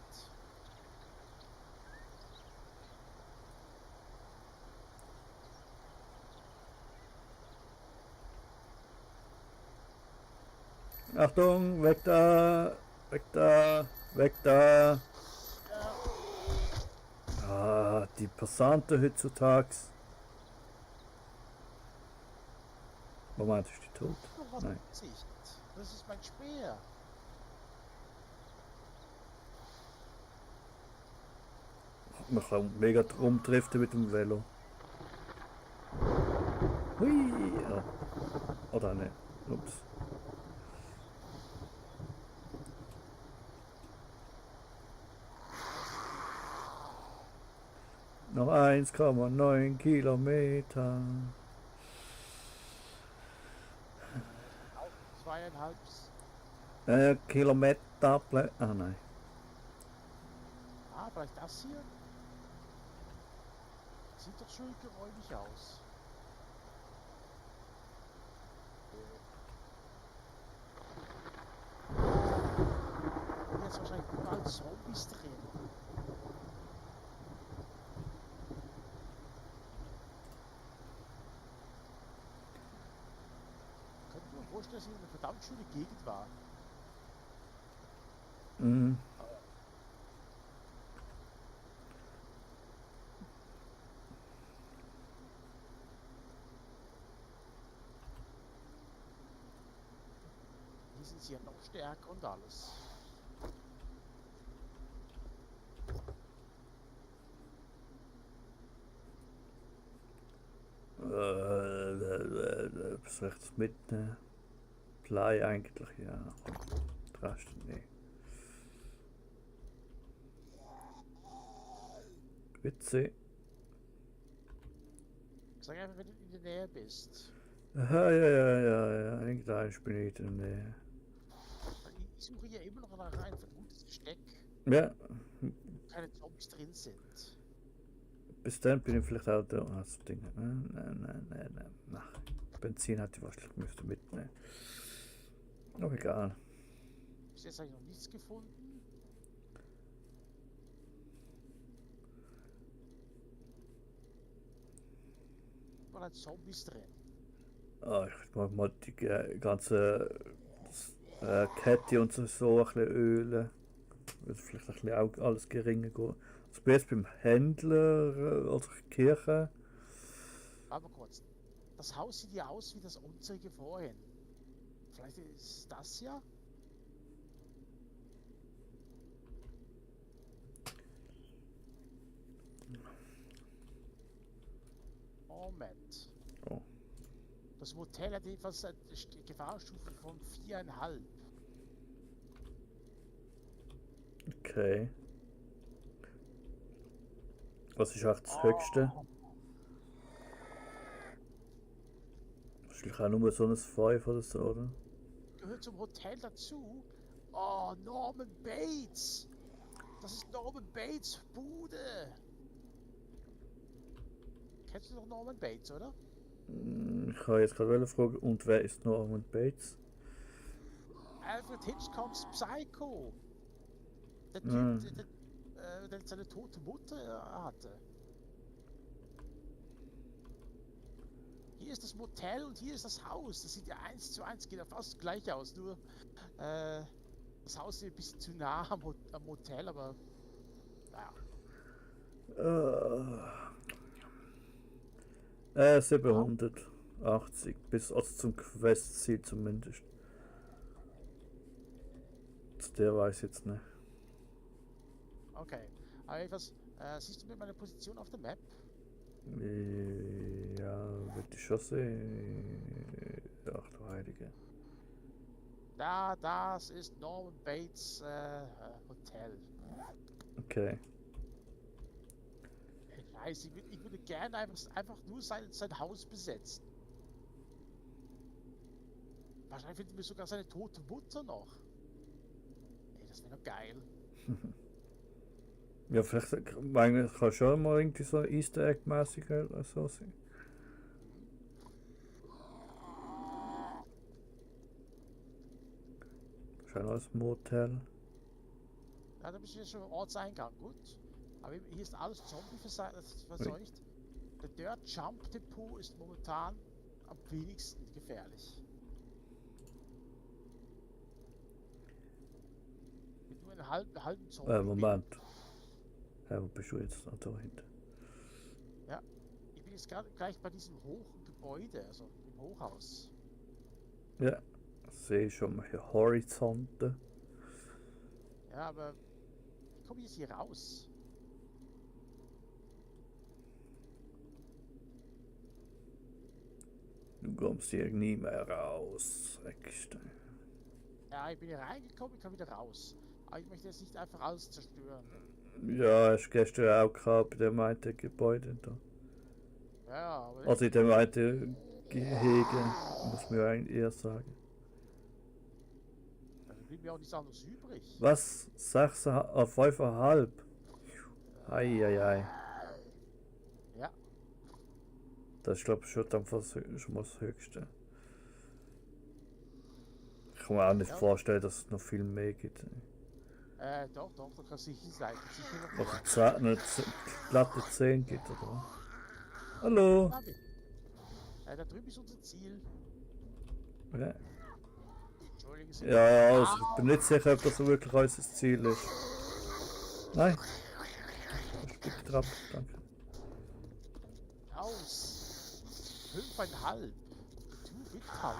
Achtung, weg da! Weg da! Weg da! Ah, die Passanten heutzutage. Moment, ist die tot? Was Nein. Sicht. Das ist mein Speer. Man kann mega rumdriften mit dem Velo. Hui! Oh. Oder ne? Ups. Noch 1,9 Kilometer. Auch 2,5. Kilometer. Ah nein. Vielleicht das hier? Sieht doch schön geräumig aus. Hier ist wahrscheinlich überall Zombies drin. Könnte mir vorstellen, dass hier eine verdammt schöne Gegend war. Mhm. Hier sind sie ja noch stärker und alles. Was soll ich das mitnehmen? Blei eigentlich, ja. Der Rest nee. Witzig. Sag einfach, wenn du in der Nähe bist. Aha, ja. Irgendwann bin ich in der Nähe. Ich suche ja immer noch nach einem vermutes Versteck, Ja, wo keine Zombies drin sind. bis dann bin ich vielleicht auch da. Ah, das Ding. Nein. Ach, Benzin hätte ich wahrscheinlich müsste mitnehmen. Aber egal. Bis jetzt habe ich noch nichts gefunden. Überall Zombies drin. Ah, ich mag mal die ganze Kette und so ein bisschen ölen. Wird vielleicht ein bisschen auch alles geringer gehen. Also bin jetzt beim Händler oder Kirche. Aber kurz. Das Haus sieht ja aus wie das unsere vorhin. Vielleicht ist es das ja? Moment. Oh. Das Motel hat jedenfalls eine Gefahrenstufe von 4,5. Okay. Was ist auch das Höchste? Wahrscheinlich auch nur so ein 5 oder so, oder? Gehört zum Hotel dazu. Oh, Norman Bates. Das ist Norman Bates Bude. Kennst du doch Norman Bates, oder? Ich habe jetzt gerade fragen, und wer ist Norman Bates? Alfred Hitchcocks Psycho. Der Ah. Typ, der seine tote Mutter hatte. Hier ist das Motel und hier ist das Haus. Das sieht ja 1:1, geht ja fast gleich aus. Nur das Haus ist ein bisschen zu nah am Motel, aber naja. 780 bis also zum Quest-Ziel zumindest. Zu der weiß ich jetzt nicht. Okay. Aber etwas, siehst du mir meine Position auf der Map? Ja, würde ich schon sehen. Ach du Heilige. Das ist Norman Bates Hotel. Okay. Ich weiß, ich würde gerne einfach nur sein Haus besetzen. Wahrscheinlich finden wir sogar seine tote Mutter noch. Ey, das wäre doch geil. Ja, vielleicht meine ich, kann schon mal irgendwie so Easter Egg-mäßig oder so sein. Schon als Motel. Ja, da bist du ja schon im Ortseingang, gut. Aber hier ist alles Zombie verseucht. Der Dirt Jump Depot ist momentan am wenigsten gefährlich. Mit nur einem halben Zombie. Moment. Ja, wo bist du jetzt da hinten? Ja, ich bin jetzt gleich bei diesem hohen Gebäude, also im Hochhaus. Ja, sehe schon mal hier Horizonte. Ja, aber wie komme ich jetzt hier raus? Du kommst hier nie mehr raus. Extra. Ja, ich bin hier reingekommen, ich kann wieder raus. Aber ich möchte jetzt nicht einfach alles zerstören. Ja, hast gestern auch gehabt bei dem einen Gebäude da. Ja, aber Also in dem einen Gehege, muss man ja eigentlich eher sagen. dann blieb mir auch nichts anderes übrig. Was? 6 auf 5,5? Eieiei. Ja, Das ist glaube ich schon, dann schon mal das Höchste. Ich kann mir auch nicht Ja. vorstellen, dass es noch viel mehr gibt. doch, da kann sicher sein. Sicher noch Doch mehr. eine glatte 10 gibt, oder? Hallo? Navi. Da drüben ist unser Ziel. Ja, Entschuldigen Sie. ja, also ich bin nicht sicher, ob das wirklich unser Ziel ist. Nein. Ich bin drauf, danke. Aus. 5,5. Too big power.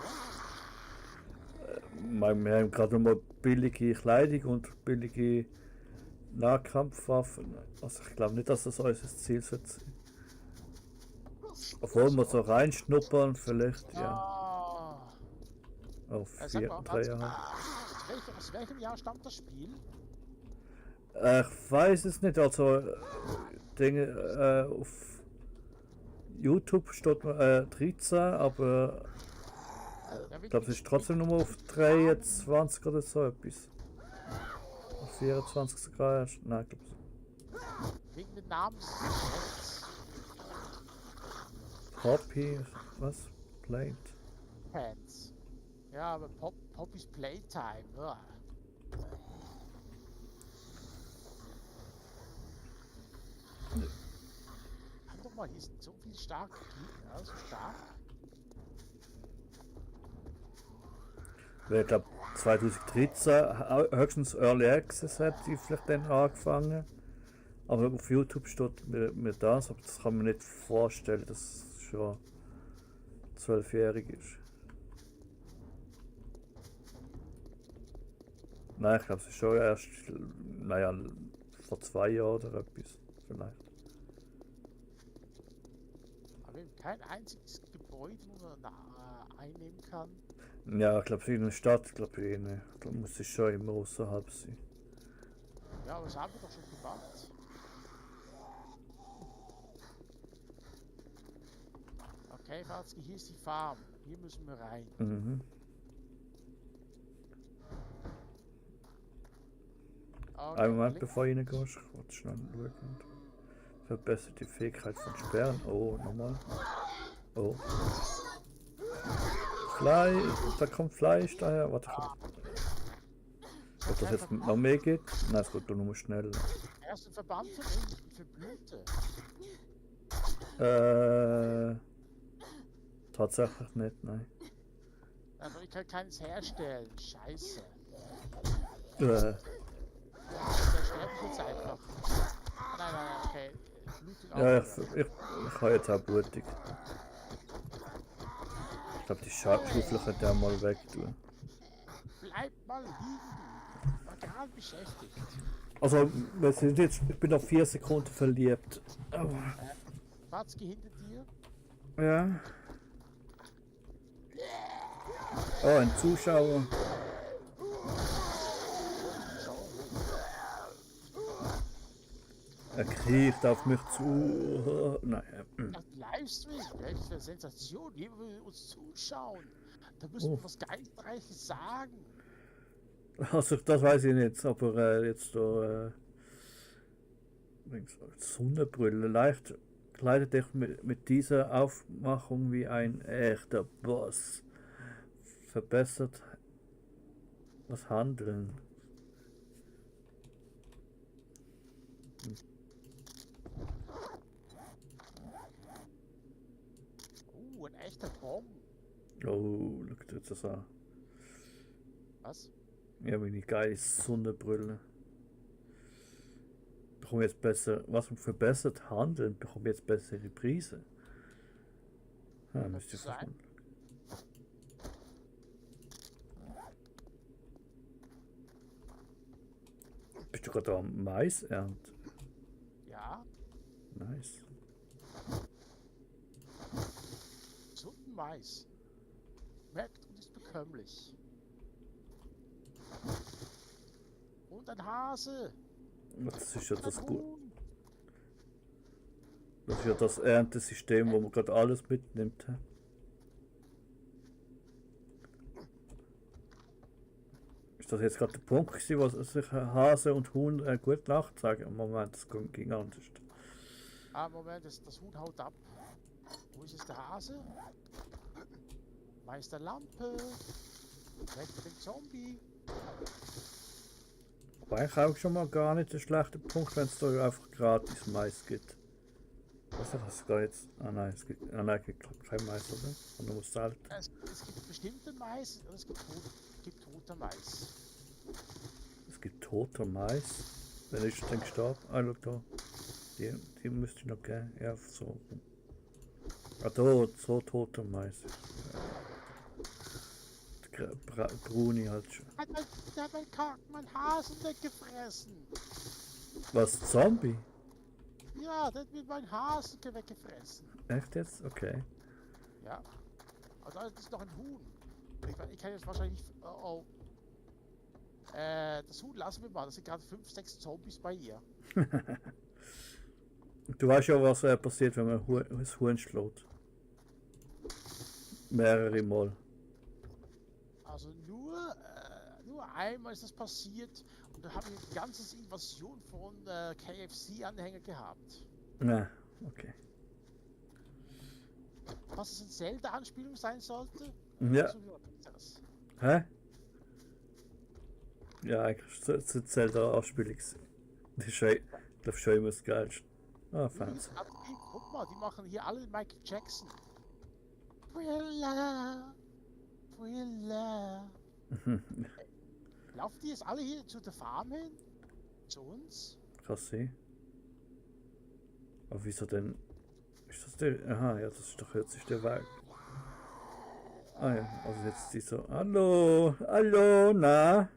Wir haben gerade noch mal billige Kleidung und billige Nahkampfwaffen. Also ich glaube nicht, dass das unser Ziel sein sollte. Obwohl wir so reinschnuppern, vielleicht ja. Ah. Auf Sag 4, mal, 3 Jahre. aus welchem Jahr stammt das Spiel? Ich weiß es nicht, also Dinge auf YouTube steht 13, aber Ja, ich glaube es ist trotzdem nur auf 23 oder so etwas. Auf 24 sogar erst. Nein, ich glaube wegen den Namens. Poppy, was? Plate. Pants. Ja, aber Poppy's Playtime. Ja. Guck mal, hier sind so viele starke Gegner, so stark. Ich glaube 2013 höchstens Early Access hat die vielleicht dann angefangen. Aber auf YouTube steht mir das, aber das kann man nicht vorstellen, dass es schon 12-jährig ist. Nein, ich glaube es ist schon erst, naja, vor 2 Jahren oder etwas vielleicht. Aber wir haben kein einziges Gebäude, wo man einnehmen kann. Ja, ich glaube in der Stadt, da muss es schon immer außerhalb sein. Ja, aber das haben wir doch schon gemacht. Okay, Fatzki, hier ist die Farm. Hier müssen wir rein. Mhm. Okay, Einen Moment, links- bevor du reingehst, ich wollte schnell schauen. Verbessert die Fähigkeit von Sperren. Oh, nochmal. Oh. Fleisch, da kommt Fleisch daher. Warte, ob das jetzt noch mehr geht? Nein, es geht nur schnell. Er ist ein Verband von unten für Blüte. Tatsächlich nicht, nein. Aber ich kann keins herstellen. Scheiße. Äh, Der sterbe ich jetzt einfach. Nein, okay. Blutung ja, aufhören. ich habe jetzt auch blutig. Ich glaube, die Schaufel könnte ich auch mal weg tun. Bleib mal liegen, du. War gerade beschäftigt. Also, wir sind jetzt, ich bin auf 4 Sekunden verliebt. Oh. Watzke hinter dir. Ja. Oh, ein Zuschauer. Er kriecht auf mich zu. Naja. Das Livestream, welche Sensation. Jemand will uns zuschauen. Da müssen wir was Geistreiches sagen. Also, das weiß ich nicht, aber jetzt da. Sonnenbrille. Leicht kleidet dich mit dieser Aufmachung wie ein echter Boss. Verbessert das Handeln. Ein echter Bomb. Oh, schau dir das an. Was? Ja, meine geile Sonnenbrille. Bekomme jetzt besser, was verbessert Handeln, bekomme jetzt bessere Preise. Ja, müsste ich sein. verstehen. Bist du gerade am Mais ernten? Ja, Nice. gesunden Mais. Schmeckt und ist bekömmlich. Und ein Hase. Das ist ja Und das ein gut. Huhn. Das ist ja das Erntesystem, wo man gerade alles mitnimmt. Hä? Ist das jetzt gerade der Punkt gewesen, wo sich Hase und Huhn gut Nacht sagen? Moment, das ging anders. Ah, Moment, das Huhn haut ab. Wo ist es, der Hase? Meister Lampe. Weg mit dem Zombie. Wobei ich auch schon mal gar nicht der schlechte Punkt, wenn es da einfach gratis Mais gibt. Was ist das da jetzt? Ah nein, es gibt kein Mais, oder? Und nur Salz. Es gibt bestimmte Mais und es gibt toter Mais. Es gibt toter Mais. Wenn ist denn gestorben? Ah, schau da. Die müsste ich noch geben. Ja, so. Ah, da, so toter Mais. Bruni halt schon. Hat mein Hasen weggefressen. Was, Zombie? Ja, der hat mir meinen Hasen weggefressen. Echt jetzt? Okay. Ja. Also das ist noch ein Huhn. Ich kann jetzt wahrscheinlich nicht. Oh. Das Huhn lassen wir mal. Das sind gerade 5, 6 Zombies bei ihr. Du weißt ja, was passiert, wenn man das Huhn schlägt. Mehrere Mal. Also nur einmal ist das passiert und da habe ich eine ganze Invasion von KFC-Anhänger gehabt. Na, okay. Was es eine Zelda-Anspielung sein sollte? Ja. So wie was anderes. Hä? Ja, eigentlich sind Zelda-Anspielung. Das ist schon, ich glaube schon immer das Geilste. Ah, Fans. Guck mal, die machen hier alle Michael Jackson. Thriller. Thriller. Laufen die jetzt alle hier zu der Farm hin? Zu uns? Kann sein. Aber wieso denn? Ist das der? Aha, ja, das ist doch jetzt der Weg. Ah ja, also jetzt die so. Hallo, hallo, na?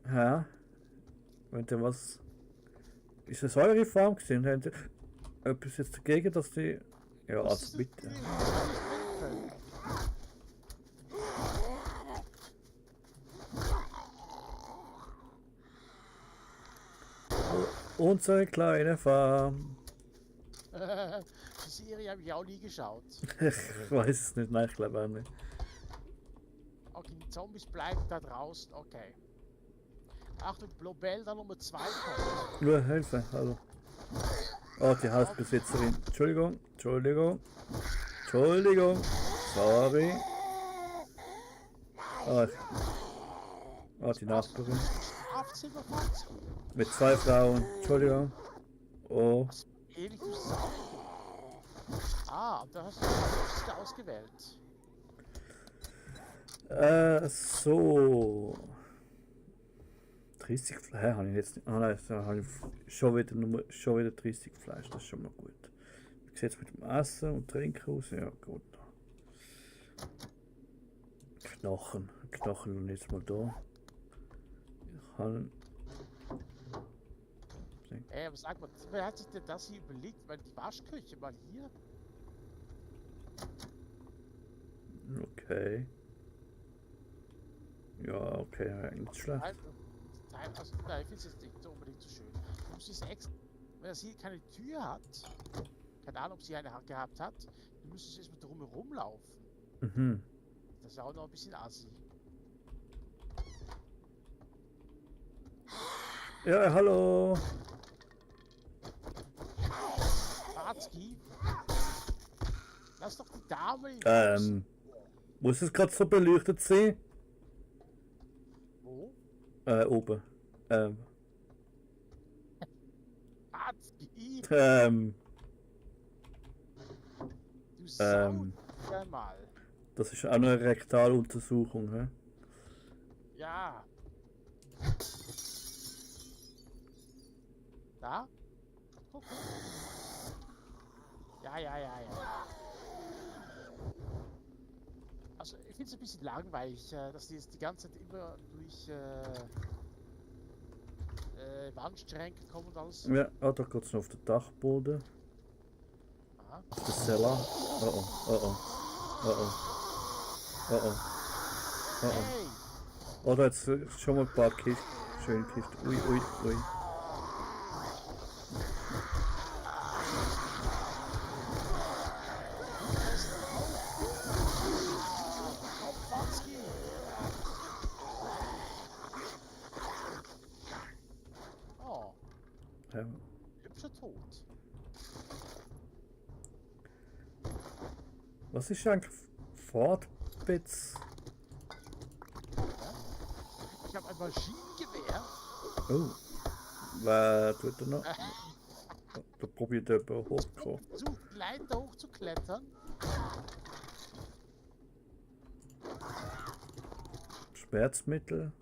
Ja? Wenn ihr was. Ist das eure Farm gesehen? Habt ihr etwas jetzt dagegen, dass die. Ja, also bitte. Unsere kleine Farm. Die Serie habe ich auch nie geschaut. Ich weiß es nicht, nein, ich glaube auch nicht. Okay, die Zombies bleiben da draußen, okay. Achtung, Blobel da Nummer 2 kommt. Nur Hilfe, hallo. Oh, die Hausbesitzerin. Entschuldigung, Entschuldigung. Entschuldigung. Sorry. Die Nachbarin. Schlafzimmer fand. Mit 2 Frauen. Entschuldigung. Oh. Ähnlich wie Sau. Ah, und da hast du das ausgewählt. So. 30 Fleisch. Hä, habe ich jetzt nicht. Ah nein, da habe ich schon wieder 30 Fleisch. Das ist schon mal gut. Wie sieht es mit dem Essen und Trinken aus? Ja, gut. Knochen. Knochen und jetzt mal da. Ich kann. Ey, aber sag mal, wer hat sich denn das hier überlegt? Weil die Waschküche mal hier. Okay. Ja, okay, nicht schlecht. Also, nein, ich finde es jetzt nicht so unbedingt so schön. Du musst es extra, wenn das hier keine Tür hat, keine Ahnung, ob sie eine gehabt hat, du müsstest erstmal drumherum laufen. Mhm. Das ist auch noch ein bisschen assi. Ja, hallo. Barzki, lass doch die Dame in Muss es gerade so beleuchtet sein? Wo? Oben. Barzki, du Sau, ja mal. Das ist auch eine Rektaluntersuchung, hä? Ja. Da? Guck. Ja. Also ich finde es ein bisschen langweilig, dass die jetzt die ganze Zeit immer durch Wandschränke kommen und alles. Ja, da geht's noch auf den Dachboden. Aha. Auf den Keller. Oh. Hey! Oh, da jetzt schon mal ein paar Kisten. Schöne Kisten. Ui. Barzki! Oh, hübscher Tod. Was ist eigentlich Fortbits? Ich habe ein Maschinengewehr. Oh. Wer tut er noch? Da probiert jemand hochzukommen. Zu klein, da hoch zu klettern. Schmerzmittel.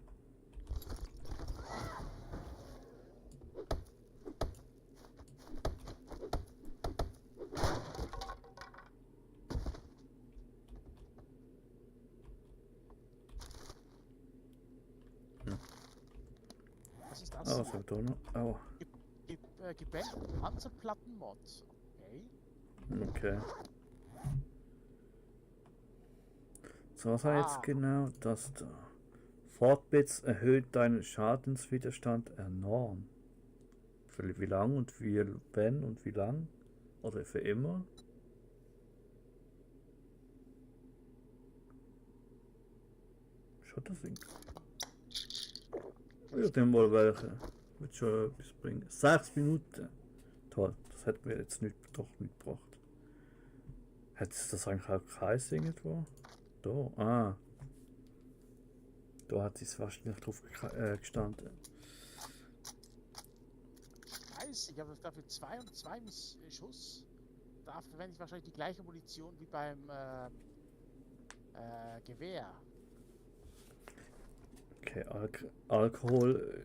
Was ist das? Ah, was haben wir da noch? Aua. Gebäck und Panzerplatten-Mod. Okay. Okay. So, was war jetzt genau das da? Fortbits erhöht deinen Schadenswiderstand enorm. Für wie lang und wenn und wie lang? Oder für immer? Schon das Ding. Ich nehme mal welche. Wird schon etwas bringen. 6 Minuten. Toll, das hat mir jetzt doch nicht gebracht. Hätte es das eigentlich auch geheißen irgendwo? Da, Da hat es wahrscheinlich drauf gestanden. Scheiße, ich habe dafür 2 und 2 Schuss. Da verwende ich wahrscheinlich die gleiche Munition wie beim Gewehr. Okay, Alkohol.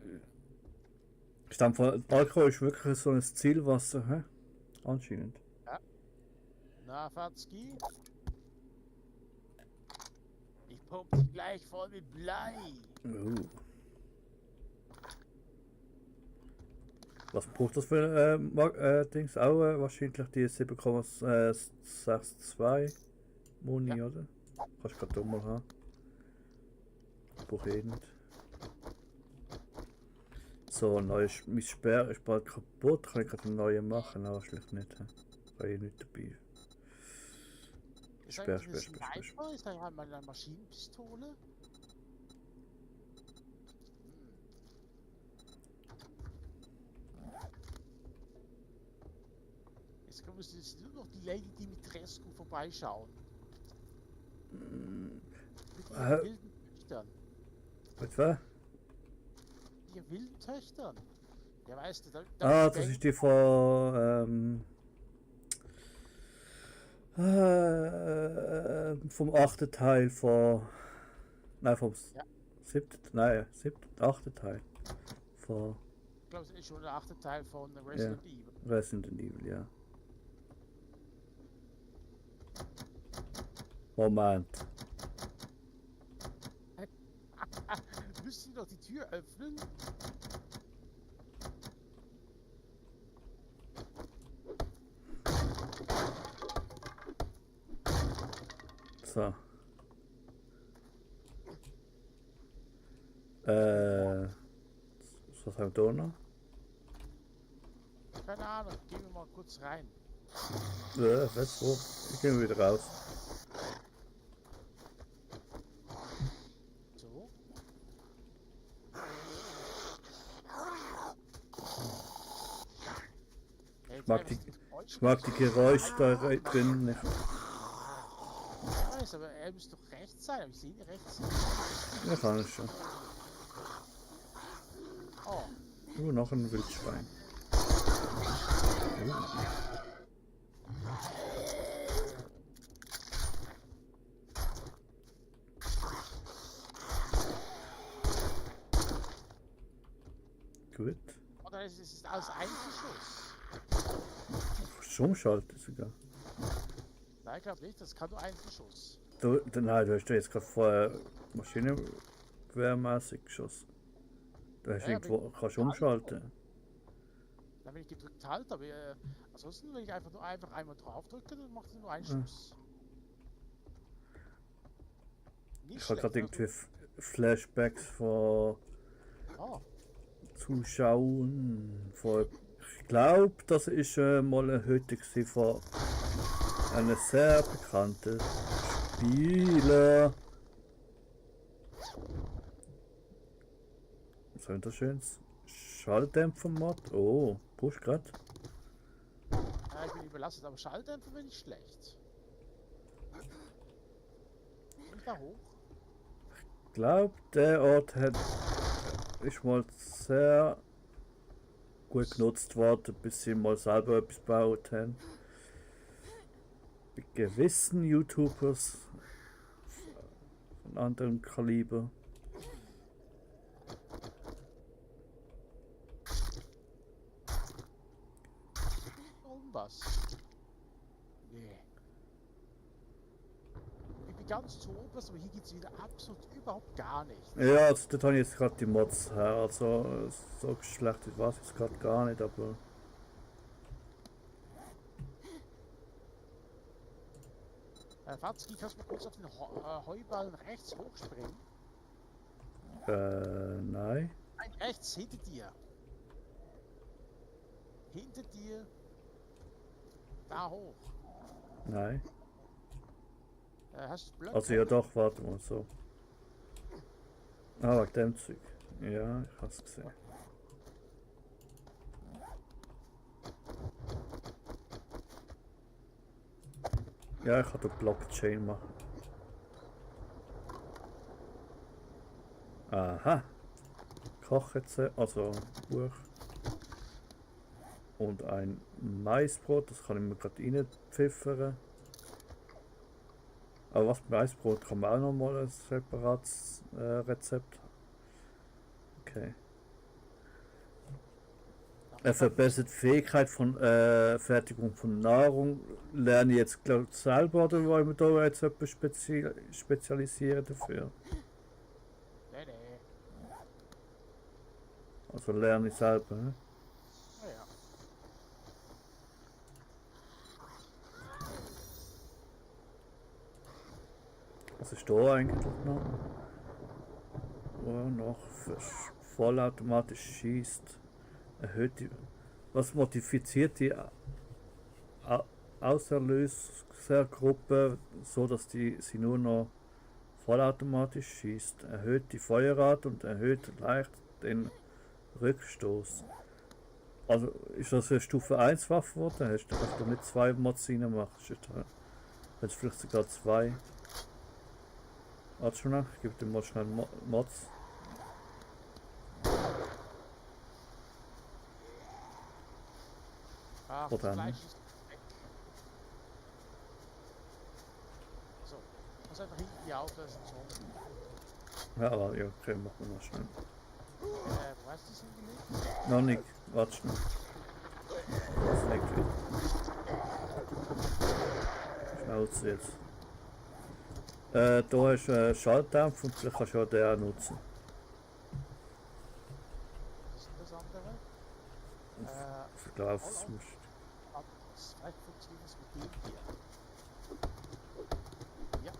Alkohol ist wirklich so ein Zielwasser, hä? Anscheinend. Ja. Na, Fatzki? Ich pump dich gleich voll mit Blei. Was braucht das für Dings? Auch wahrscheinlich die 7,62 Muni, Ja. oder? Kannst du gerade mal haben. Brauche ich nicht. So, mein Speer ist bald kaputt. Kann ich gerade einen neuen machen? Aber schlecht nicht. Kann ich nicht dabei. Ist Speer. Ist da mal eine Maschinenpistole? müssen jetzt nur noch die Lady Dimitrescu vorbeischauen. Mit ihren wilden Töchtern. Etwa? Ihr wilden Töchtern. Ja, weißt du, Das ist die von vom 8. Teil von. Nein, vom Ja. 7. Nein, 7. 8. Teil von Ich glaube, es ist schon der 8. Teil von Resident Evil. Resident Evil, ja. Moment. Müsst ihr doch die Tür öffnen? So. Was haben wir da noch? Keine Ahnung, gehen wir mal kurz rein. Was wo? Ich gehe wieder raus. So. Ich mag die Geräusche da drin nicht. Ich weiß, aber er müsste doch rechts sein. Aber ich sehe ihn rechts. Ja, kann ich schon. Oh. Noch ein Wildschwein. Gut. Oder es ist alles Einzelschuss. Umschalten sogar. Nein, ich glaube nicht. Das kann nur Einzelschuss. Nein, du hast doch jetzt gerade vorher maschinengewehrmäßig geschossen. Du hast irgendwo, kannst umschalten. Dann wenn ich gedrückt halte, aber ansonsten will ich einfach nur einmal drauf drücken, dann macht er nur einen Schuss. Ich habe gerade irgendwie Flashbacks von Zuschauern. Ich glaube, das ist mal eine Hütte von einem sehr bekannten Spieler. Was haben wir da Schönes? Schalldämpfer-Mod. Oh, push grad. Ja, ich bin überlastet, aber Schalldämpfer bin ich schlecht. Und da hoch? Ich glaube, der Ort ist mal sehr gut genutzt worden, bis sie mal selber etwas gebaut haben. Bei gewissen YouTubers von anderen Kaliber. Was? Nee. Ich bin ganz zu oberst, aber hier geht es wieder absolut überhaupt gar nicht. Ja, also dort habe ich jetzt gerade die Mods her. Also so schlecht war es jetzt gerade gar nicht, aber. Watzki, kannst du mal kurz auf den Heuballen rechts hochspringen? Nein. Nein, rechts, hinter dir. Hinter dir. Da hoch. Nein. Hast du Blöcke? Also ja doch, warte mal so. Ah, wegen dem Zeug. Ja, ich hab's gesehen. Ja, ich kann da Blockchain machen. Aha. Kochrezept, also Buch. Und ein Maisbrot, das kann ich mir gerade reinpfeffern. Aber was Maisbrot kann man auch noch mal ein separates Rezept. Okay. Er verbessert die Fähigkeit von Fertigung von Nahrung. Lerne ich jetzt glaub ich selber oder wollen wir da jetzt etwas spezialisieren dafür? Nee, nee. Also lerne ich selber. Ne? Ja, ja. Was ist da eigentlich noch? Oh, noch vollautomatisch schießt. Erhöht die. Was modifiziert die Auserlösergruppe, so dass sie nur noch vollautomatisch schießt? Erhöht die Feuerrate und erhöht leicht den Rückstoß. Also ist das eine Stufe 1 Waffe geworden? Hast du nicht 2 Mods reinmachen? Jetzt vielleicht sogar 2. Warte schon nach, ich gebe dem mal schnell Mods. Ach, Oder das ne? Fleisch ist weg. So, muss einfach hinten die auflösen. So. Ja, aber ja, okay, machen wir mal schnell. Wo hast du es hingelegt? Noch nicht, warte schnell. Das liegt wieder. Schnauze jetzt. Da hast du Schaltdampf und vielleicht kannst du ja den auch nutzen. Was ist denn das andere? Verkaufs musst Vielleicht funktioniert es mit dem hier. Ja.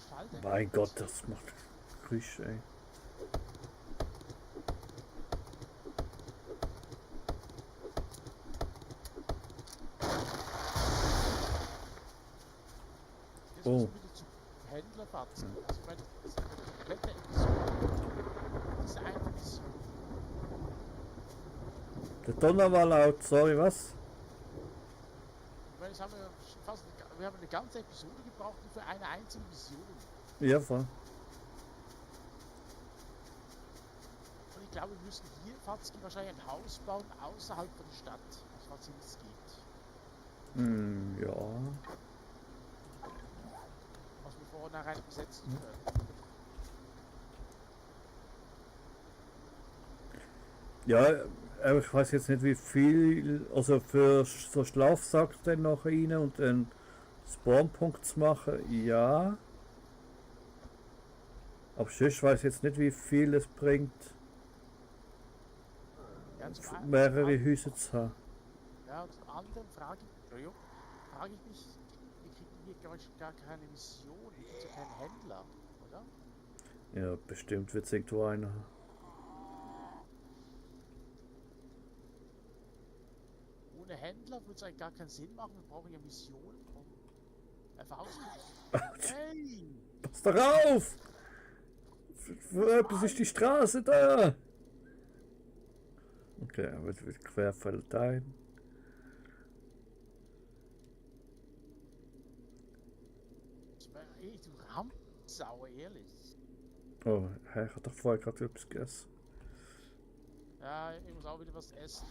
Schalldämpfer. Mein Gott, das macht Geräusche, ey. Jetzt Oh. müssen wir wieder zu Händlerfahrten. Also, weil das ist eine komplette Episode. Diese eine Mission. Der Donner war laut, sorry, was? Weil das haben wir schon fast wir haben eine ganze Episode gebraucht nur für eine einzige Mission. Ja, voll. Und ich glaube, wir müssen hier Fatzki wahrscheinlich ein Haus bauen außerhalb von der Stadt, falls hier nichts geht. Ja. Was wir vornherein besetzen können. Ja, aber ich weiß jetzt nicht wie viel, also für so Schlafsack dann noch rein und einen Spawnpunkt zu machen, ja. Aber sonst weiß ich jetzt nicht wie viel es bringt, Ja, mehrere Häuser zu haben. Ja, und zum anderen frage ich mich, wir kriegen hier gar keine Mission, wir kriegen ja keinen Händler, oder? Ja, bestimmt wird es irgendwo einer haben. Ohne Händler würde es eigentlich gar keinen Sinn machen, wir brauchen ja Missionen, um einfach auszuprobieren. Hey! Pass doch auf! Für etwas ist die Straße da! Okay, er wird querfällt ein. Ey, du Rampensau, ehrlich. Oh, hey, ich hab doch vorher gerade etwas gegessen. Ja, ich muss auch wieder was essen.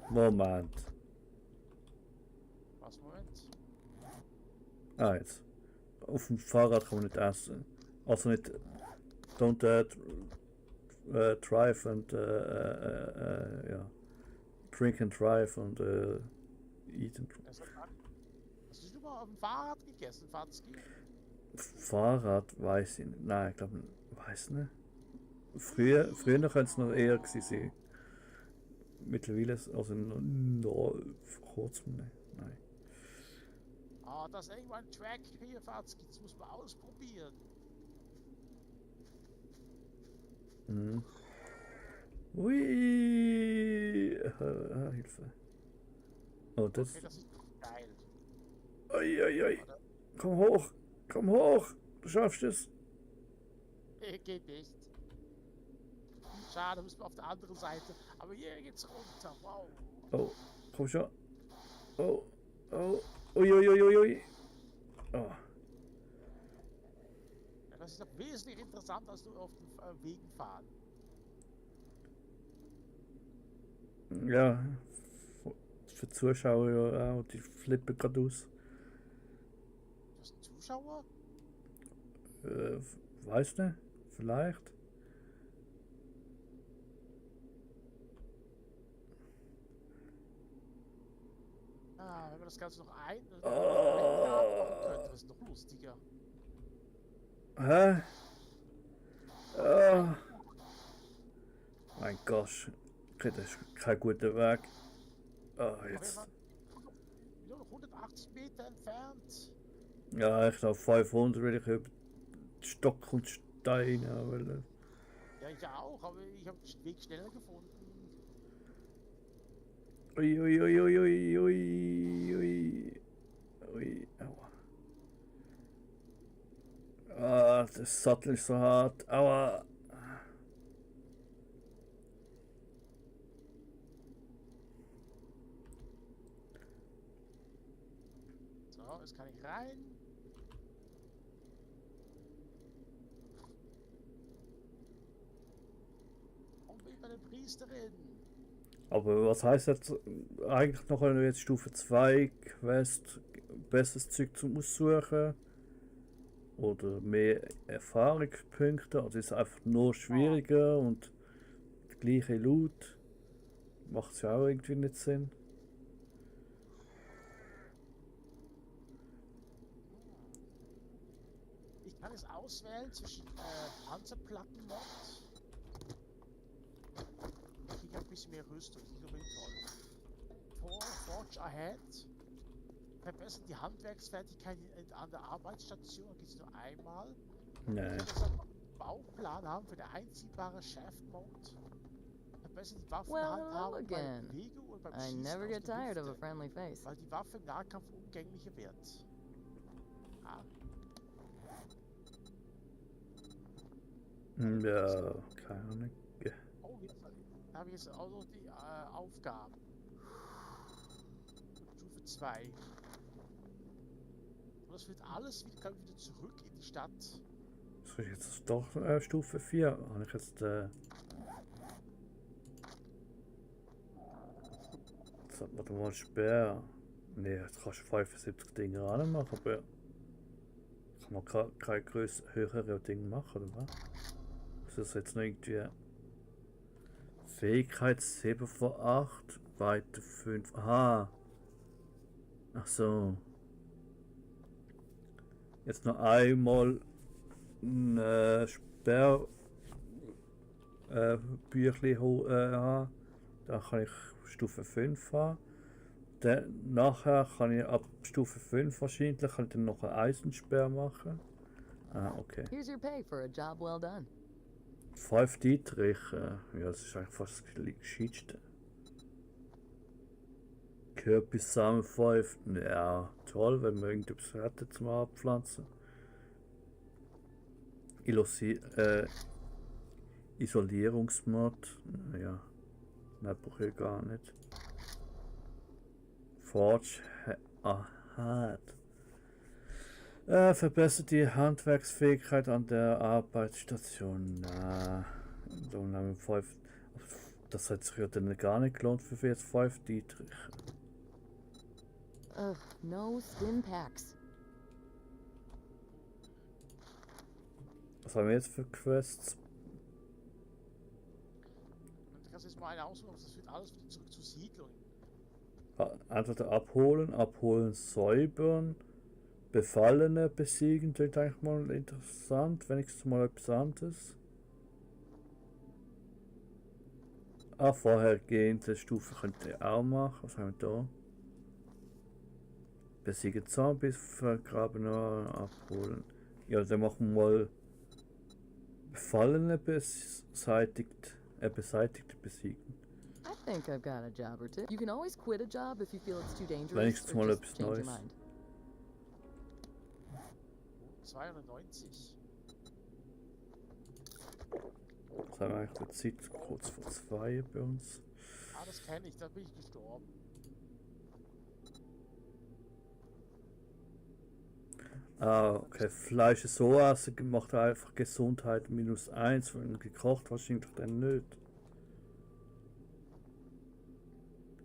Moment. Was, Moment? Ah, jetzt. Auf dem Fahrrad kann man nicht essen. Also nicht. Don't drive and ja. Drink and drive und eat and Hast du mal auf dem Fahrrad gegessen, Fatzki? Fahrrad weiß ich nicht. Nein, ich glaube, weiß nicht. Früher könnte es noch eher gewesen sein. Mittlerweile, also noch vor kurzem, nein. Ah, das ist irgendwo ein Track hier, Fatzki, das muss man ausprobieren. Mhm. Ui, Hilfe. Oh, das. Okay, das ist geil. Ui, ui, ui. Komm hoch, komm hoch. Du schaffst es. Geht nicht. Schade, müssen wir auf der anderen Seite. Aber hier geht's runter. Wow. Oh, komm schon. Oh, oh, ui, ui, ui, ui, ui. Oh. Ja, das ist doch wesentlich interessanter als nur auf den Wegen fahren. Ja, für Zuschauer ja auch, die flippen gerade aus. Das sind Zuschauer? Weiß nicht, vielleicht. Ah, wenn wir das Ganze noch könnte, das ist noch lustiger. Hä? Oh. Mein Gott, okay, das ist kein guter Weg. Oh, jetzt. Nur noch 180 Meter entfernt. Ja, ich auf 500 will ich über Stock und Steine. Weil, Ja, ich auch, aber ich habe den Weg schneller gefunden. ui, ui, ui, ui, ui, ui, ui, ui. Aua. das Sattel ist so hart. Aua. So, jetzt kann ich rein. Und bin bei der Priesterin. Aber was heißt jetzt eigentlich noch, wenn wir jetzt Stufe 2 Quest besseres Zeug zum Aussuchen? Oder mehr Erfahrungspunkte? Also ist es einfach nur schwieriger und die gleiche Loot? Macht es ja auch irgendwie nicht Sinn. Ich kann es auswählen zwischen Panzerplatten-Mod. Ich kriege ein bisschen mehr Rüstung, das ist unbedingt toll. Forge Ahead. Verbessern die Handwerksfertigkeit an der Arbeitsstation, gibt es nur einmal. Nee. Ich kann einen Bauplan haben für eine einziehbare Shaft-Mode. Verbessern die Well, hello Waffenhandhabung bei der again. Bewegung und beim I Schießen never aus get der tired of a Hüfte, friendly face. weil die Waffe im Nahkampf umgänglicher wird. Ah, Ja, keine Ahnung. oh, jetzt habe ich jetzt auch noch die Aufgaben. Stufe 2. Und das führt alles wieder zurück in die Stadt. So, jetzt ist doch Stufe 4. Habe ich jetzt jetzt hat man da mal Speer. Ne, jetzt kannst du 75 Dinge ranmachen, aber kann man kein höhere Ding machen, oder was? Das ist jetzt noch irgendwie Fähigkeit 7 von 8, weiter 5. Aha. Ach so. Jetzt noch einmal ein Sperr Büchli haben. Dann kann ich Stufe 5 haben. Dann, nachher kann ich ab Stufe 5 wahrscheinlich kann ich dann noch einen Eisensperr machen. Ah, okay. Here's your pay for a job well done. 5 Dietrich. Ja, das ist eigentlich fast das Gescheitste. Kürbissamen 5. Ja, toll, wenn wir irgendetwas hätten zum Abpflanzen. Isolierungsmod. Naja, das brauche ich gar nicht. Forge Ahead. Verbessert die Handwerksfähigkeit an der Arbeitsstation. So haben wir 5. Das hat sich ja dann gar nicht gelohnt für jetzt 5 Dietrich. Ugh, no skin packs. Was haben wir jetzt für Quests? Und du kannst jetzt mal eine aussuchen, das führt alles wieder zurück zur Siedlung. Entweder abholen, säubern, Befallene besiegen, das ist eigentlich mal interessant, wenigstens mal etwas anderes. Vorhergehende Stufe könnte ich auch machen. Was haben wir da? Besiegen Zombies, vergraben, abholen. Ja, dann machen wir mal Befallene beseitigte besiegen. I think I've got a job or two. You can always quit a job if you feel it's too dangerous Wenigstens or mal just etwas change your Neues. mind. 290. Jetzt haben wir eigentlich die Zeit kurz vor 2 bei uns. Ah, das kenne ich, da bin ich gestorben. Okay. Fleisch so essen macht einfach Gesundheit -1, wenn gekocht wahrscheinlich dann nicht.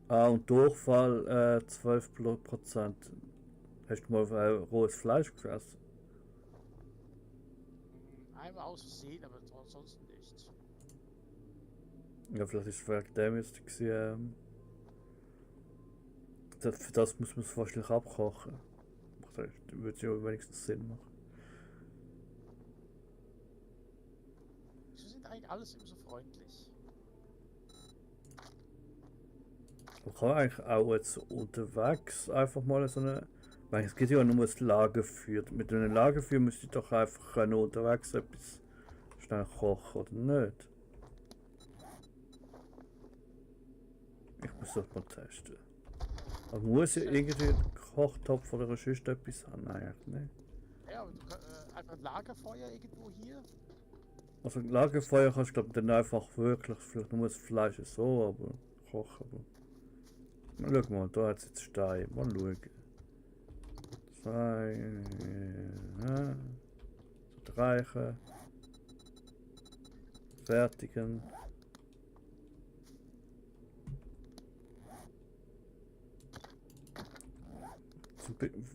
Und Durchfall 12%. Hast du mal rohes Fleisch gefressen? Einmal aus Versehen, aber ansonsten nicht. Ja, vielleicht ist es wegen dem jetzt gewesen, für das muss man es wahrscheinlich abkochen. Würde ja wenigstens Sinn machen. Wieso sind eigentlich alles immer so freundlich? Man kann eigentlich auch jetzt unterwegs einfach mal so eine. Weil es geht ja nur das Lagerfeuer. Mit einem Lagerfeuer müsste ich doch einfach können unterwegs etwas schnell kochen, oder nicht? Ich muss das mal testen. Aber muss ich irgendwie einen Kochtopf oder sonst etwas haben? Nein, eigentlich nicht. Ja, aber du kannst einfach Lagerfeuer irgendwo hier? Also Lagerfeuer kannst du glaube dann einfach wirklich, vielleicht nur das Fleisch so, aber kochen. Aber. Schau mal, da hat es jetzt Stein. Mal schauen. Zwei. Streichen. Fertigen.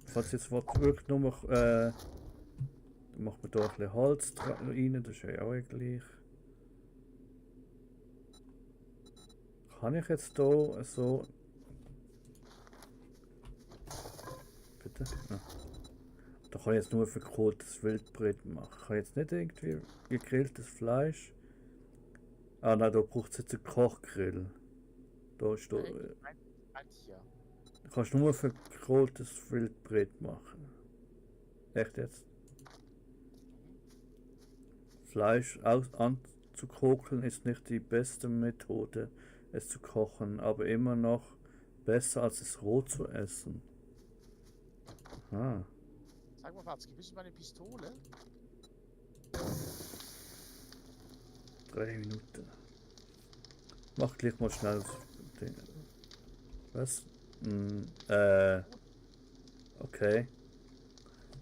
Falls jetzt wirklich nur noch, dann macht man da ein bisschen Holz rein, das ist ja auch gleich. Kann ich jetzt hier so. Bitte? Ja. Da kann ich jetzt nur verkohltes Wildbret machen. Ich kann jetzt nicht irgendwie gegrilltes Fleisch. Ah nein, da braucht es jetzt einen Kochgrill. Da ist da. Ja. Du kannst nur verkohltes Wildbret machen. Echt jetzt? Fleisch anzukokeln ist nicht die beste Methode, es zu kochen, aber immer noch besser als es roh zu essen. Ah. Sag mal, Watzke, bist du meine Pistole? 3 Minuten. Mach gleich mal schnell den. Was? Okay.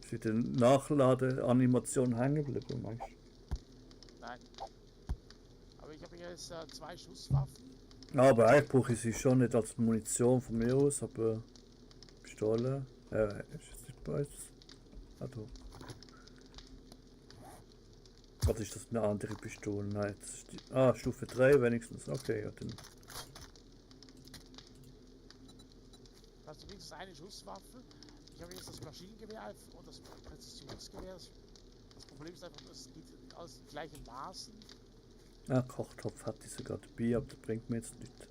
Ist wieder Nachladeanimation hängen geblieben, meinst du? Nein. Aber ich habe hier jetzt 2 Schusswaffen. Aber eigentlich brauche ich sie schon nicht als Munition von mir aus, aber Pistole. Ist jetzt nicht bei uns? Ah, da. Was ist das, eine andere Pistole? Nein, das ist die. Stufe 3 wenigstens. Okay, ja, dann. Hast du wenigstens eine Schusswaffe? Ich habe jetzt das Maschinengewehr und das Präzisionsgewehr. Das Problem ist einfach, es geht aus den gleichen Maßen. Kochtopf hatte ich sogar dabei, aber das bringt mir jetzt nichts.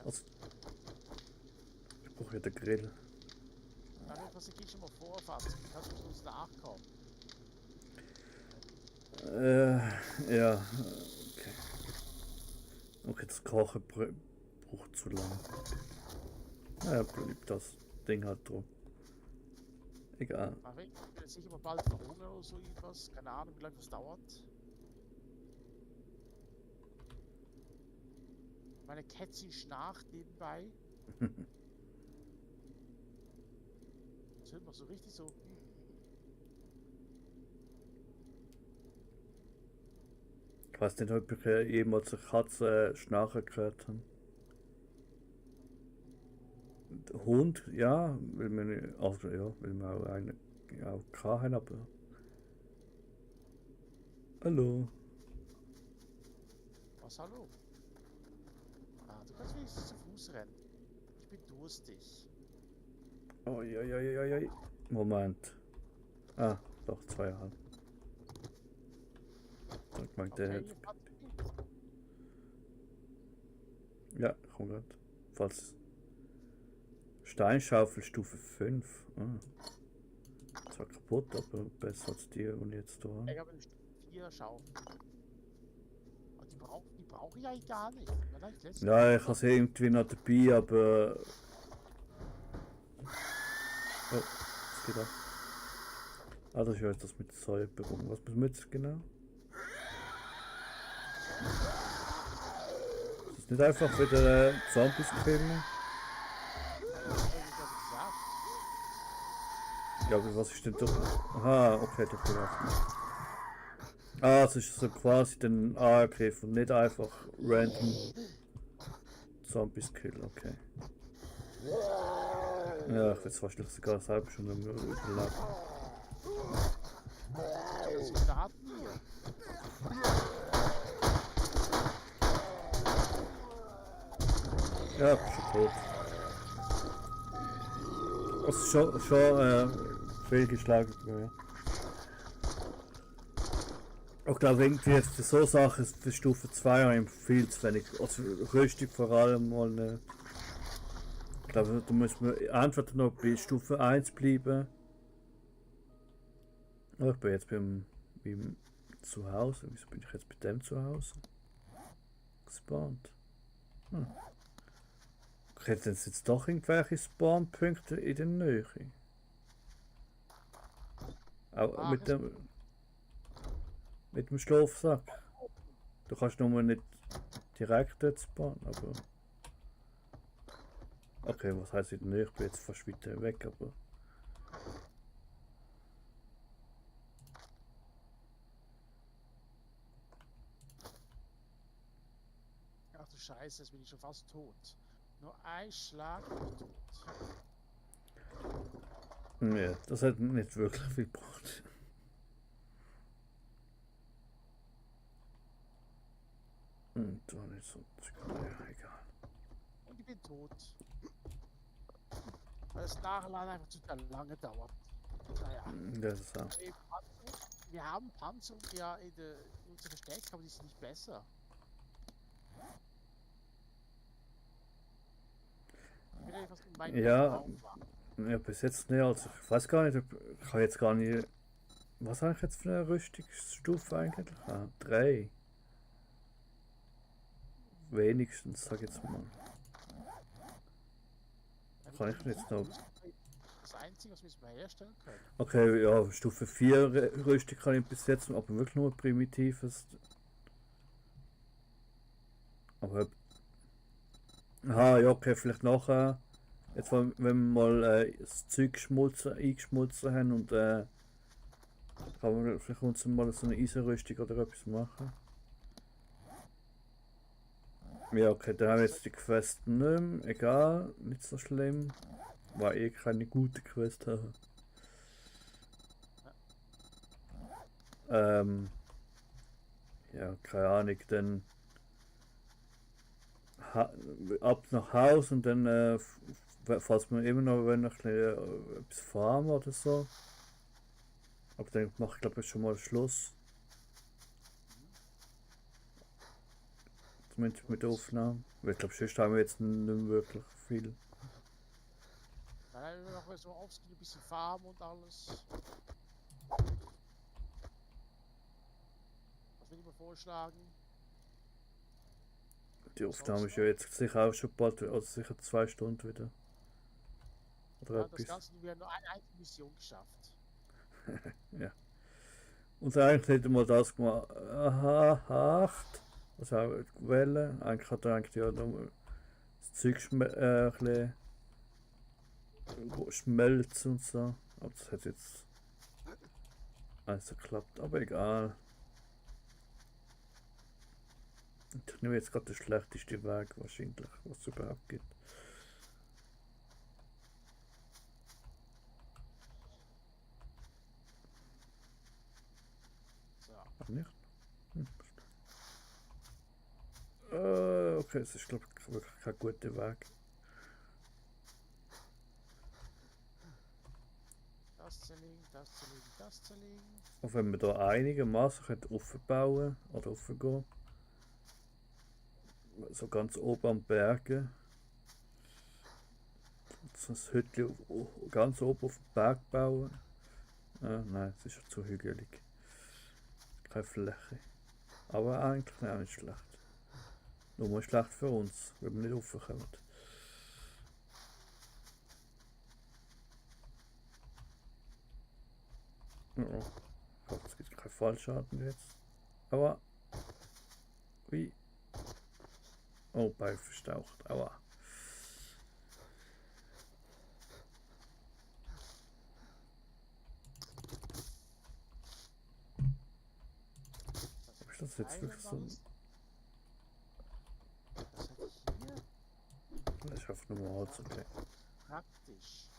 Also, ich brauche ja den Grill. Dann etwas, ich gehe schon mal vor, Fahrzeug. Kannst du uns nachkommen? Ja, okay. Okay, das Kochen braucht zu lang. Ja, bleibt das Ding halt drum. Egal. Aber ich bin jetzt sicher mal bald verhungern oder so irgendwas. Keine Ahnung, wie lange das dauert. Meine Kätzchen schnarcht nebenbei. Das hört man so richtig so. Ich weiß nicht, ob ich jemals eine Katze schnarchen gehört habe. Hund, ja, will man, also ja, will man auch einen auch haben, aber. Hallo. Was, hallo? Du kannst wenigstens zu Fuß rennen. Ich bin durstig. Oi. Moment. Doch, 2,5. Ich meinte, der Okay, hat. Ja, komm grad. Falls. Steinschaufel Stufe 5. Zwar kaputt, aber besser als die, die ich jetzt da habe. ich habe eine Stufe 4 Schaufel. Und die brauche ich eigentlich gar nicht. Ja, ich habe sie irgendwie noch dabei, aber. Oh, was geht ab? Das ist ja jetzt das mit der Säuberung. Was müssen wir jetzt genau? Ist das nicht einfach wieder Zombies killen? Ja, aber was ist denn doch? Aha, okay, doch gedacht. Es ist so quasi den Angriff und nicht einfach random Zombies killen, okay. Ja, ich weiß wahrscheinlich sogar selber schon überleben. Ja, schon tot. Also schon fehlgeschlagen. Ja. Ich glaube irgendwie jetzt für so Sachen für Stufe 2 habe ich viel zu wenig. Also Rüstung vor allem mal nicht. Ich glaube, da muss man entweder noch bei Stufe 1 bleiben. Oh, ich bin jetzt beim Zuhause. Wieso bin ich jetzt bei dem Zuhause? Gespawnt. Hätten es jetzt doch irgendwelche Spawnpunkte in der Nähe? Auch Ach, mit dem Schlafsack. Du kannst nur nicht direkt dort spawnen, aber. Okay, was heißt nicht? Ich bin jetzt fast weiter weg, aber. ach du Scheiße, jetzt bin ich schon fast tot. Nur ein Schlag bin ich tot. Nee, das hat nicht wirklich viel gebracht. Und war nicht so. Ja, egal. Und ich bin tot. Weil das Nachladen einfach zu lange dauert. Naja. Das ist auch. Wir haben Panzerung ja in unser Versteck, aber die ist nicht besser. Ich will etwas mit meinem Ja. Raum machen. Ja, bis jetzt nicht. Also ich weiß gar nicht, ich kann jetzt gar nicht. Was habe ich jetzt für eine Rüstungsstufe eigentlich? Ah, 3. Wenigstens, sag ich jetzt mal. Kann ich jetzt noch. Das Einzige, was wir jetzt mal herstellen können. Okay, ja, Stufe 4 Rüstung kann ich bis jetzt, aber wirklich nur primitives. Aber. Aha, ja, okay, vielleicht nachher. Jetzt, wenn wir mal das Zeug eingeschmolzen haben und kann man vielleicht uns mal so eine Eisenrüstung oder etwas machen. Ja, okay, dann haben wir jetzt die Quest nicht mehr. Egal, nicht so schlimm. Weil ich keine gute Quest habe. Ja, keine Ahnung, dann ab nach Haus und dann, falls man immer noch ein bisschen etwas farmen oder so. Aber dann mache ich glaube ich schon mal Schluss. Zumindest mit der Aufnahme. Weil ich glaube, sonst haben wir jetzt nicht mehr wirklich viel. Dann noch so aufskillen, ein bisschen farmen und alles. Was will ich mal vorschlagen? Die Aufnahme ist ja jetzt sicher auch schon bald, also sicher 2 Stunden wieder. Oder Ja, das etwas. Ganze, wir haben nur eine einzige Mission geschafft. Ja. Und eigentlich hätte mal das gemacht. Aha, 8. Also auch wählen. Eigentlich hat er eigentlich ja nur das Zeug schmelzen und so. Aber das hat jetzt alles geklappt. Aber egal. Ich nehme jetzt gerade den schlechtesten Weg wahrscheinlich, was es überhaupt gibt. So. Ach nicht? Okay, es ist glaube ich wirklich kein guter Weg. Das zerlegen, das zerlegen, das zerlegen. Auch wenn wir da einigermaßen aufbauen oder aufgehen. So ganz oben am Bergen. So ein Hütchen ganz oben auf dem Berg bauen. Nein, es ist ja zu hügelig. Keine Fläche. Aber eigentlich auch nicht schlecht. Nur schlecht für uns, wenn wir nicht raufkommen. Oh, ich hoffe, es gibt keinen Fallschaden jetzt. Aber. Wie? Oh, Bein verstaucht. Aua. Ist das jetzt wirklich so? Das hätte ich hier Das ist einfach nur Holz, okay. praktisch.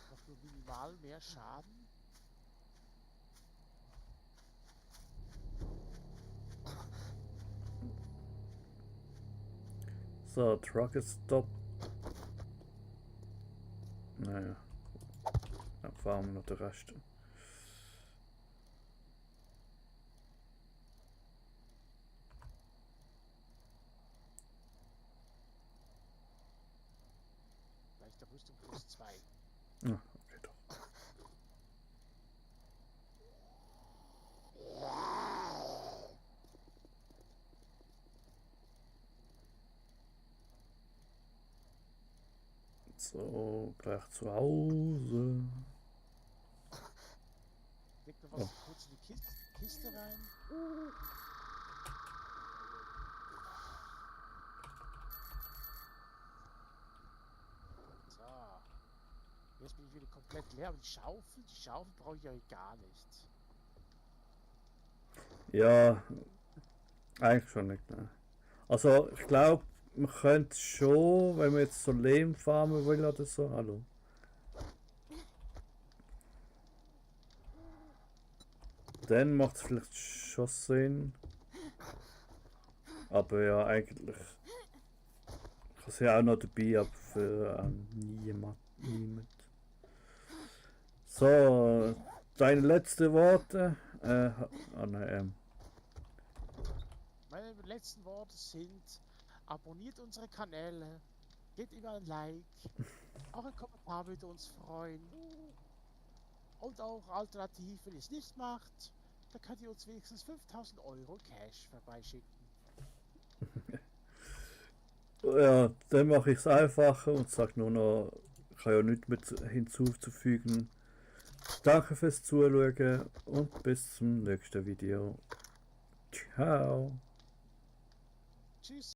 Macht nur minimal mehr Schaden. So, Truck ist stop. Naja. Dann fahren wir noch den Rest. Leichte Rüstung plus 2. Ah, okay, doch. So, gleich zu Hause. Leg noch was kurz in die Kiste rein. So. Jetzt bin ich wieder komplett leer, aber die Schaufel brauche ich euch gar nicht. Ja, eigentlich schon nicht. Ne? Also, ich glaube, man könnte schon, wenn man jetzt so Lehm farmen will oder so. Hallo. Dann macht es vielleicht schon Sinn. Aber ja, eigentlich. Ich habe sie auch noch dabei, aber für niemand. So, deine letzten Worte. Nein, Meine letzten Worte sind: Abonniert unsere Kanäle, gebt immer ein Like, auch ein Kommentar würde uns freuen. Und auch alternativ, wenn ihr es nicht macht, dann könnt ihr uns wenigstens 5000 Euro Cash vorbeischicken. Ja, dann mache ich es einfacher und sage nur noch, ich kann ja nichts mehr hinzuzufügen. Danke fürs Zuschauen und bis zum nächsten Video. Ciao. Tschüss.